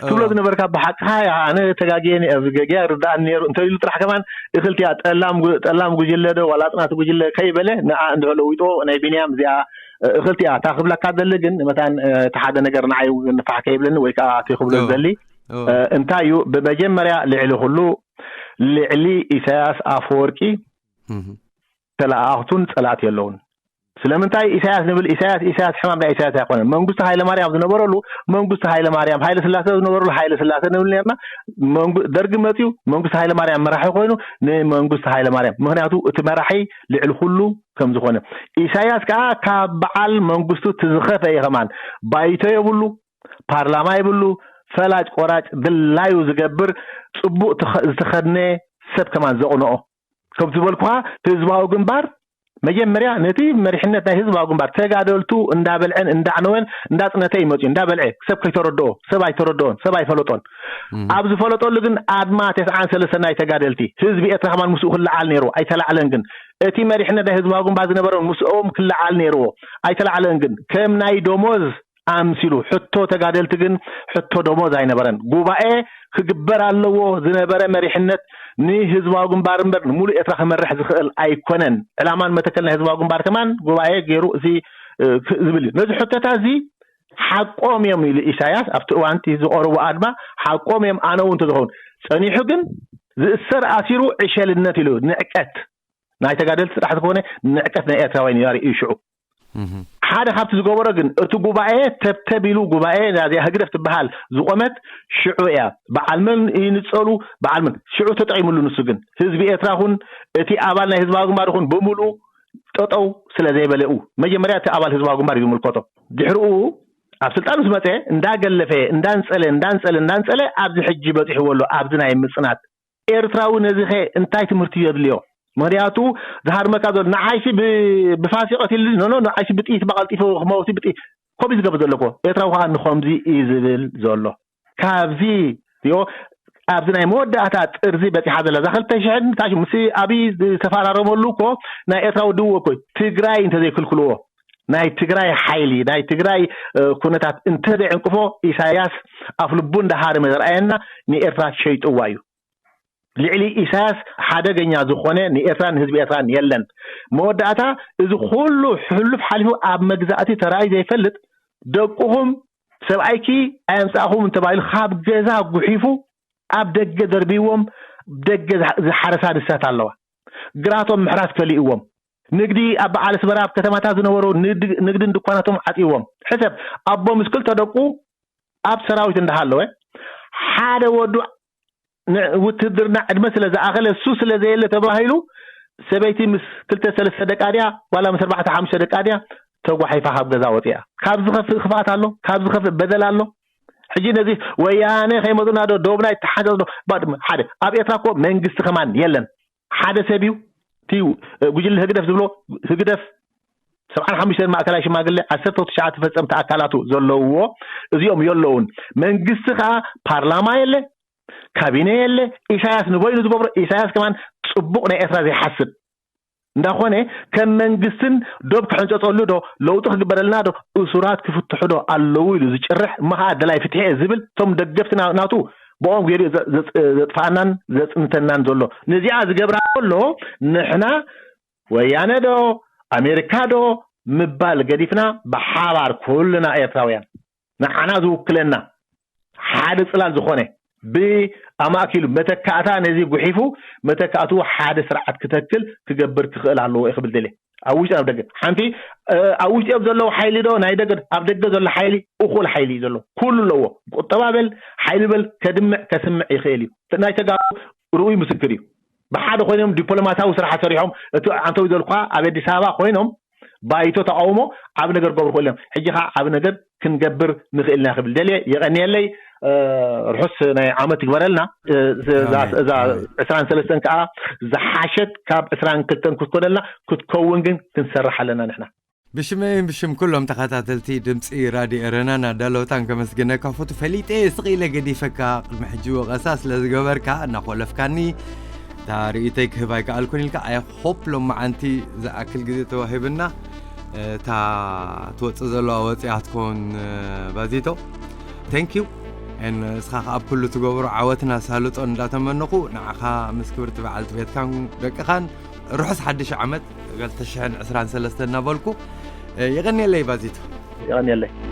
ትብሎ ዝነበርካ ብሓቅኻ ኢኻ። ኣነ ተጋግየ ገጊያ ርዳእኒ ነይሩ እንተ ኢሉ ጥራሕ ከማን እኽልቲ እያ። ጠላም ጉጅለ ዶ ዋላ ኣጽናቲ ጉጅለ ከይበለ ንኣ እንድሕር ለዊጥዎ ናይ ቢንያም እዚኣ እኽልቲ እያ። እታ ክብለካ ዘሊ ግን መታን እቲ ሓደ ነገር ንዓይ ንፋሕ ከይብለኒ ወይ ከዓ እቲ ክብሎ ዘሊ እንታይ እዩ ብመጀመርያ ልዕሊ ኩሉ ልዕሊ ኢሳያስ ኣፈወርቂ ተለኣኣኽቱን ጸላእቲ የለውን። ስለምንታይ ኢሳያስ ንብል ኢሳያስ ኢሳያስ ሕማም ናይ ኢሳያስ ኣይኮነን። መንግስቱ ሃይለ ማርያም ዝነበረሉ መንግስቱ ሃይለ ማርያም፣ ሃይለ ስላሴ ዝነበረሉ ሃይለ ስላሴ ንብል ነርና። ደርጊ መፅዩ መንግስቱ ሃይለ ማርያም መራሒ ኮይኑ ንመንግስቱ ሃይለ ማርያም፣ ምክንያቱ እቲ መራሒ ልዕሊ ኩሉ ከም ዝኾነ። ኢሳያስ ከዓ ካብ በዓል መንግስቱ ትዝኸፈ እዩ። ከማን ባይቶ የብሉ፣ ፓርላማ የብሉ፣ ፈላጭ ቆራጭ ድላዩ ዝገብር፣ ፅቡቅ ዝተኸድነ ሰብ ከማን ዘቕንኦ። ከም ዝበልኩኻ ህዝባዊ ግንባር መጀመርያ ነቲ መሪሕነት ናይ ህዝባዊ ግንባር ተጋደልቱ እንዳበልዐን እንዳዕነወን እንዳፅነተ ይመፅኡ እንዳበልዐ ሰብ ከይተረድኦ ሰብ ኣይተረድኦን ሰብ ኣይፈለጦን። ኣብ ዝፈለጠሉ ግን ኣድማ ተስዓን ሰለስተን ናይ ተጋደልቲ ህዝቢ ኤርትራ ከማን ምስኡ ክለዓል ነይሩ ኣይተላዕለን። ግን እቲ መሪሕነት ናይ ህዝባዊ ግንባር ዝነበረ ምስኦም ክለዓል ነይርዎ ኣይተላዕለን። ግን ከም ናይ ደሞዝ ኣምሲሉ ሕቶ ተጋደልቲ ግን ሕቶ ደሞዝ ኣይነበረን። ጉባኤ ክግበር ኣለዎ ዝነበረ መሪሕነት ንህዝባዊ ግንባር እምበር ንሙሉእ ኤርትራ ክመርሕ ዝኽእል ኣይኮነን። ዕላማን መተከል ናይ ህዝባዊ ግንባር ከማን ጉባኤ ገይሩ እዚ ዝብል እዩ። ነዚ ሕቶታ እዚ ሓቆም እዮም ኢሉ ኢሳያስ ኣብቲ እዋንቲ ዝቐርቡ ኣድማ ሓቆም እዮም። ኣነ እውን ተዝኸውን ጸኒሑ ግን ዝእሰር ኣሲሩ ዕሸልነት ኢሉ ንዕቀት ናይ ተጋደልቲ ጥራሕ ዝኾነ ንዕቀት ናይ ኤርትራውያን እዩ ኣርእዩ ሽዑ። ሓደ ካብቲ ዝገበሮ ግን እቲ ጉባኤ ተብተብ ኢሉ ጉባኤ ናዚኣ ህግደፍ ትበሃል ዝቆመት ሽዑ እያ። በዓል መን ይንጸሉ በዓል መን ሽዑ ተጠቂምሉ። ንሱ ግን ህዝቢ ኤርትራ ኹን እቲ ኣባል ናይ ህዝባዊ ግንባር ኹን ብምሉ ጠጠው ስለ ዘይበለኡ መጀመርያ እቲ ኣባል ህዝባዊ ግንባር እዩ ዝምልከቶ። ድሕርኡ ኣብ ስልጣን ምስ መፀ እንዳገለፈ እንዳንፀለ እንዳንፀለ እንዳንፀለ ኣብዚ ሕጂ በፂሕዎ ኣሎ። ኣብዚ ናይ ምፅናት ኤርትራዊ ነዚኸ እንታይ ትምህርቲ የድልዮ? ምክንያቱ ዝሃርመካ ዘሎ ንዓይሲ ብፋሲ ቀቲሉ ኖኖ ንዓይሲ ብጥይት ባቀልጢፎ ክመውቲ ብጥይት ኮቢ ዝገብር ዘሎ እኮ ኤርትራዊ ከዓ ንኸምዚ እዩ ዝብል ዘሎ። ካብዚ ሪኦ ኣብዚ ናይ መወዳእታ ጥርዚ በፂሓ ዘላ እዛ ክልተ ሽሕን ታሽ ምስ ኣብይ ዝተፈራረመሉ እኮ ናይ ኤርትራ ውድብ እኮ ትግራይ እንተዘይክልክልዎ ናይ ትግራይ ሓይሊ ናይ ትግራይ ኩነታት እንተዘይዕንቅፎ ኢሳያስ ኣፍ ልቡ እንዳሃረመ ዘርኣየና ንኤርትራ ሸይጥዋ እዩ። ልዕሊ ኢሳያስ ሓደገኛ ዝኾነ ንኤርትራን ህዝቢ ኤርትራን የለን። መወዳእታ እዚ ኩሉ ሕሉፍ ሓሊፉ ኣብ መግዛእቲ ተራእዩ ዘይፈልጥ ደቅኹም ሰብኣይኪ ኣየምፃእኹም እንተባሂሉ ካብ ገዛ ጉሒፉ ኣብ ደገ ደርቢዎም ደገ ዝሓረሳ ንሳት ኣለዋ። ግራቶም ምሕራስ ከሊእዎም ንግዲ ኣብ በዓል ኣስመራ ኣብ ከተማታት ዝነበሩ ንግድን ድኳናቶም ዓፅዎም። ሕሰብ ኣቦ ምስ ክልተ ደቁ ኣብ ሰራዊት እንዳሃለወ ሓደ ወዱ ውትድርና ዕድመ ስለ ዝኣኸለ እሱ ስለ ዘየለ ተባሂሉ ሰበይቲ ምስ ክልተ ሰለስተ ደቃ ድያ ዋላ ምስ ኣርባዕተ ሓሙሽተ ደቃ ድያ ተጓሒፋ ካብ ገዛ ወፂኣ። ካብ ዝኸፍእ ክፍኣት ኣሎ? ካብ ዝኸፍእ በደል ኣሎ? ሕጂ ነዚ ወያነ ከይመፁና ዶ ዶብና ይተሓዘ ዶ ሓደ ኣብ ኤርትራ እኮ መንግስቲ ከማን የለን። ሓደ ሰብ እዩ እቲ ጉጅለ ህግደፍ ዝብሎ ህግደፍ ሰብዓን ሓሙሽተን ማእከላይ ሽማግለ ዓሰርተ ትሽዓተ ፈጸምቲ ኣካላቱ ዘለውዎ እዚኦም የለውን። መንግስቲ ከዓ ፓርላማ የለ ካቢነ የለ። ኢሳያስ ንበይኑ ዝገብሮ ኢሳያስ ከማን ፅቡቅ ናይ ኤርትራ ዘይሓስብ እንዳኾነ ከም መንግስትን ዶብ ክሕንፀፀሉ ዶ ለውጢ ክግበረልና ዶ እሱራት ክፍትሑ ዶ ኣለዉ ኢሉ ዝጭርሕ እሞ ከዓ ደላይ ፍትሒ እየ ዝብል እቶም ደገፍቲ ናቱ ብኦም ገይሩ ዘጥፋኣናን ዘፅንተናን ዘሎ። ነዚኣ ዝገብራ ከሎ ንሕና ወያነ ዶ ኣሜሪካ ዶ ምባል ገዲፍና ብሓባር ኩልና ኤርትራውያን ንዓና ዝውክለና ሓደ ፅላል ዝኾነ ብኣማእኪሉ መተካእታ ነዚ ጉሒፉ መተካእቱ ሓደ ስርዓት ክተክል ክገብር ክኽእል ኣለዎ ክብል ደልየ። ኣብ ውሽጢ ኣብ ደገ ሓንቲ ኣብ ውሽጢኦም ዘለዉ ሓይሊ ዶ ናይ ደገ ኣብ ደገ ዘሎ ሓይሊ እኹል ሓይሊ እዩ ዘሎ። ኩሉ ኣለዎ። ቁጠባ በል ሓይሊ በል ከድምዕ ከስምዕ ይኽእል እዩ። ናይ ተጋሩ ርኡይ ምስክር እዩ። ብሓደ ኮይኖም ዲፕሎማሲያዊ ስራሓት ሰሪሖም እቲ ኣንተው ዘልኳ ኣብ ኣዲስ ኣበባ ኮይኖም ባይቶ ተቃውሞ ዓብ ነገር ገብሩ ክእሎም ሕጂ ከዓ ዓብ ነገር ክንገብር ንኽእል ኢና ክብል ደልየ። የቐንየለይ። ርሑስ ናይ ዓመት ይግበረልና። እዛ ዕስራን ሰለስተን ከዓ ዝሓሸት ካብ ዕስራን ክልተን ክትኮነልና ክትከውን ግን ክንሰርሕ ኣለና ንሕና። ብሽመይን ብሽም ኩሎም ተኸታተልቲ ድምፂ ራድዮ ኤረና ናዳለውታን ከመስግነካ ፎቱ ፈሊጠ ስቕ ኢለ ገዲፈካ ቅድሚ ሕጂ ወቐሳ ስለ ዝገበርካ እናኾለፍካኒ እታ ርእይተይ ክህብ ኣይከኣልኩን ኢልካ ኣይ ሆፕ ሎማዓንቲ ዝኣክል ግዜ ተዋሂብና እታ ትወፅእ ዘለዋ ወፂኣ ትከውን ባዚቶ thank you ንስኻ ከኣ ኣብ ኩሉ ትገብሮ ዓወትና ሳልጦ እንዳተመነኹ ንዓኻ ምስ ክብርቲ በዓልቲ ቤትካን ደቅኻን ርሑስ ሓድሽ ዓመት ክልተ ሽሕን ዕስራን ሰለስተን እናበልኩ የቐንየለይ ባዚቶ። የቐንየለይ።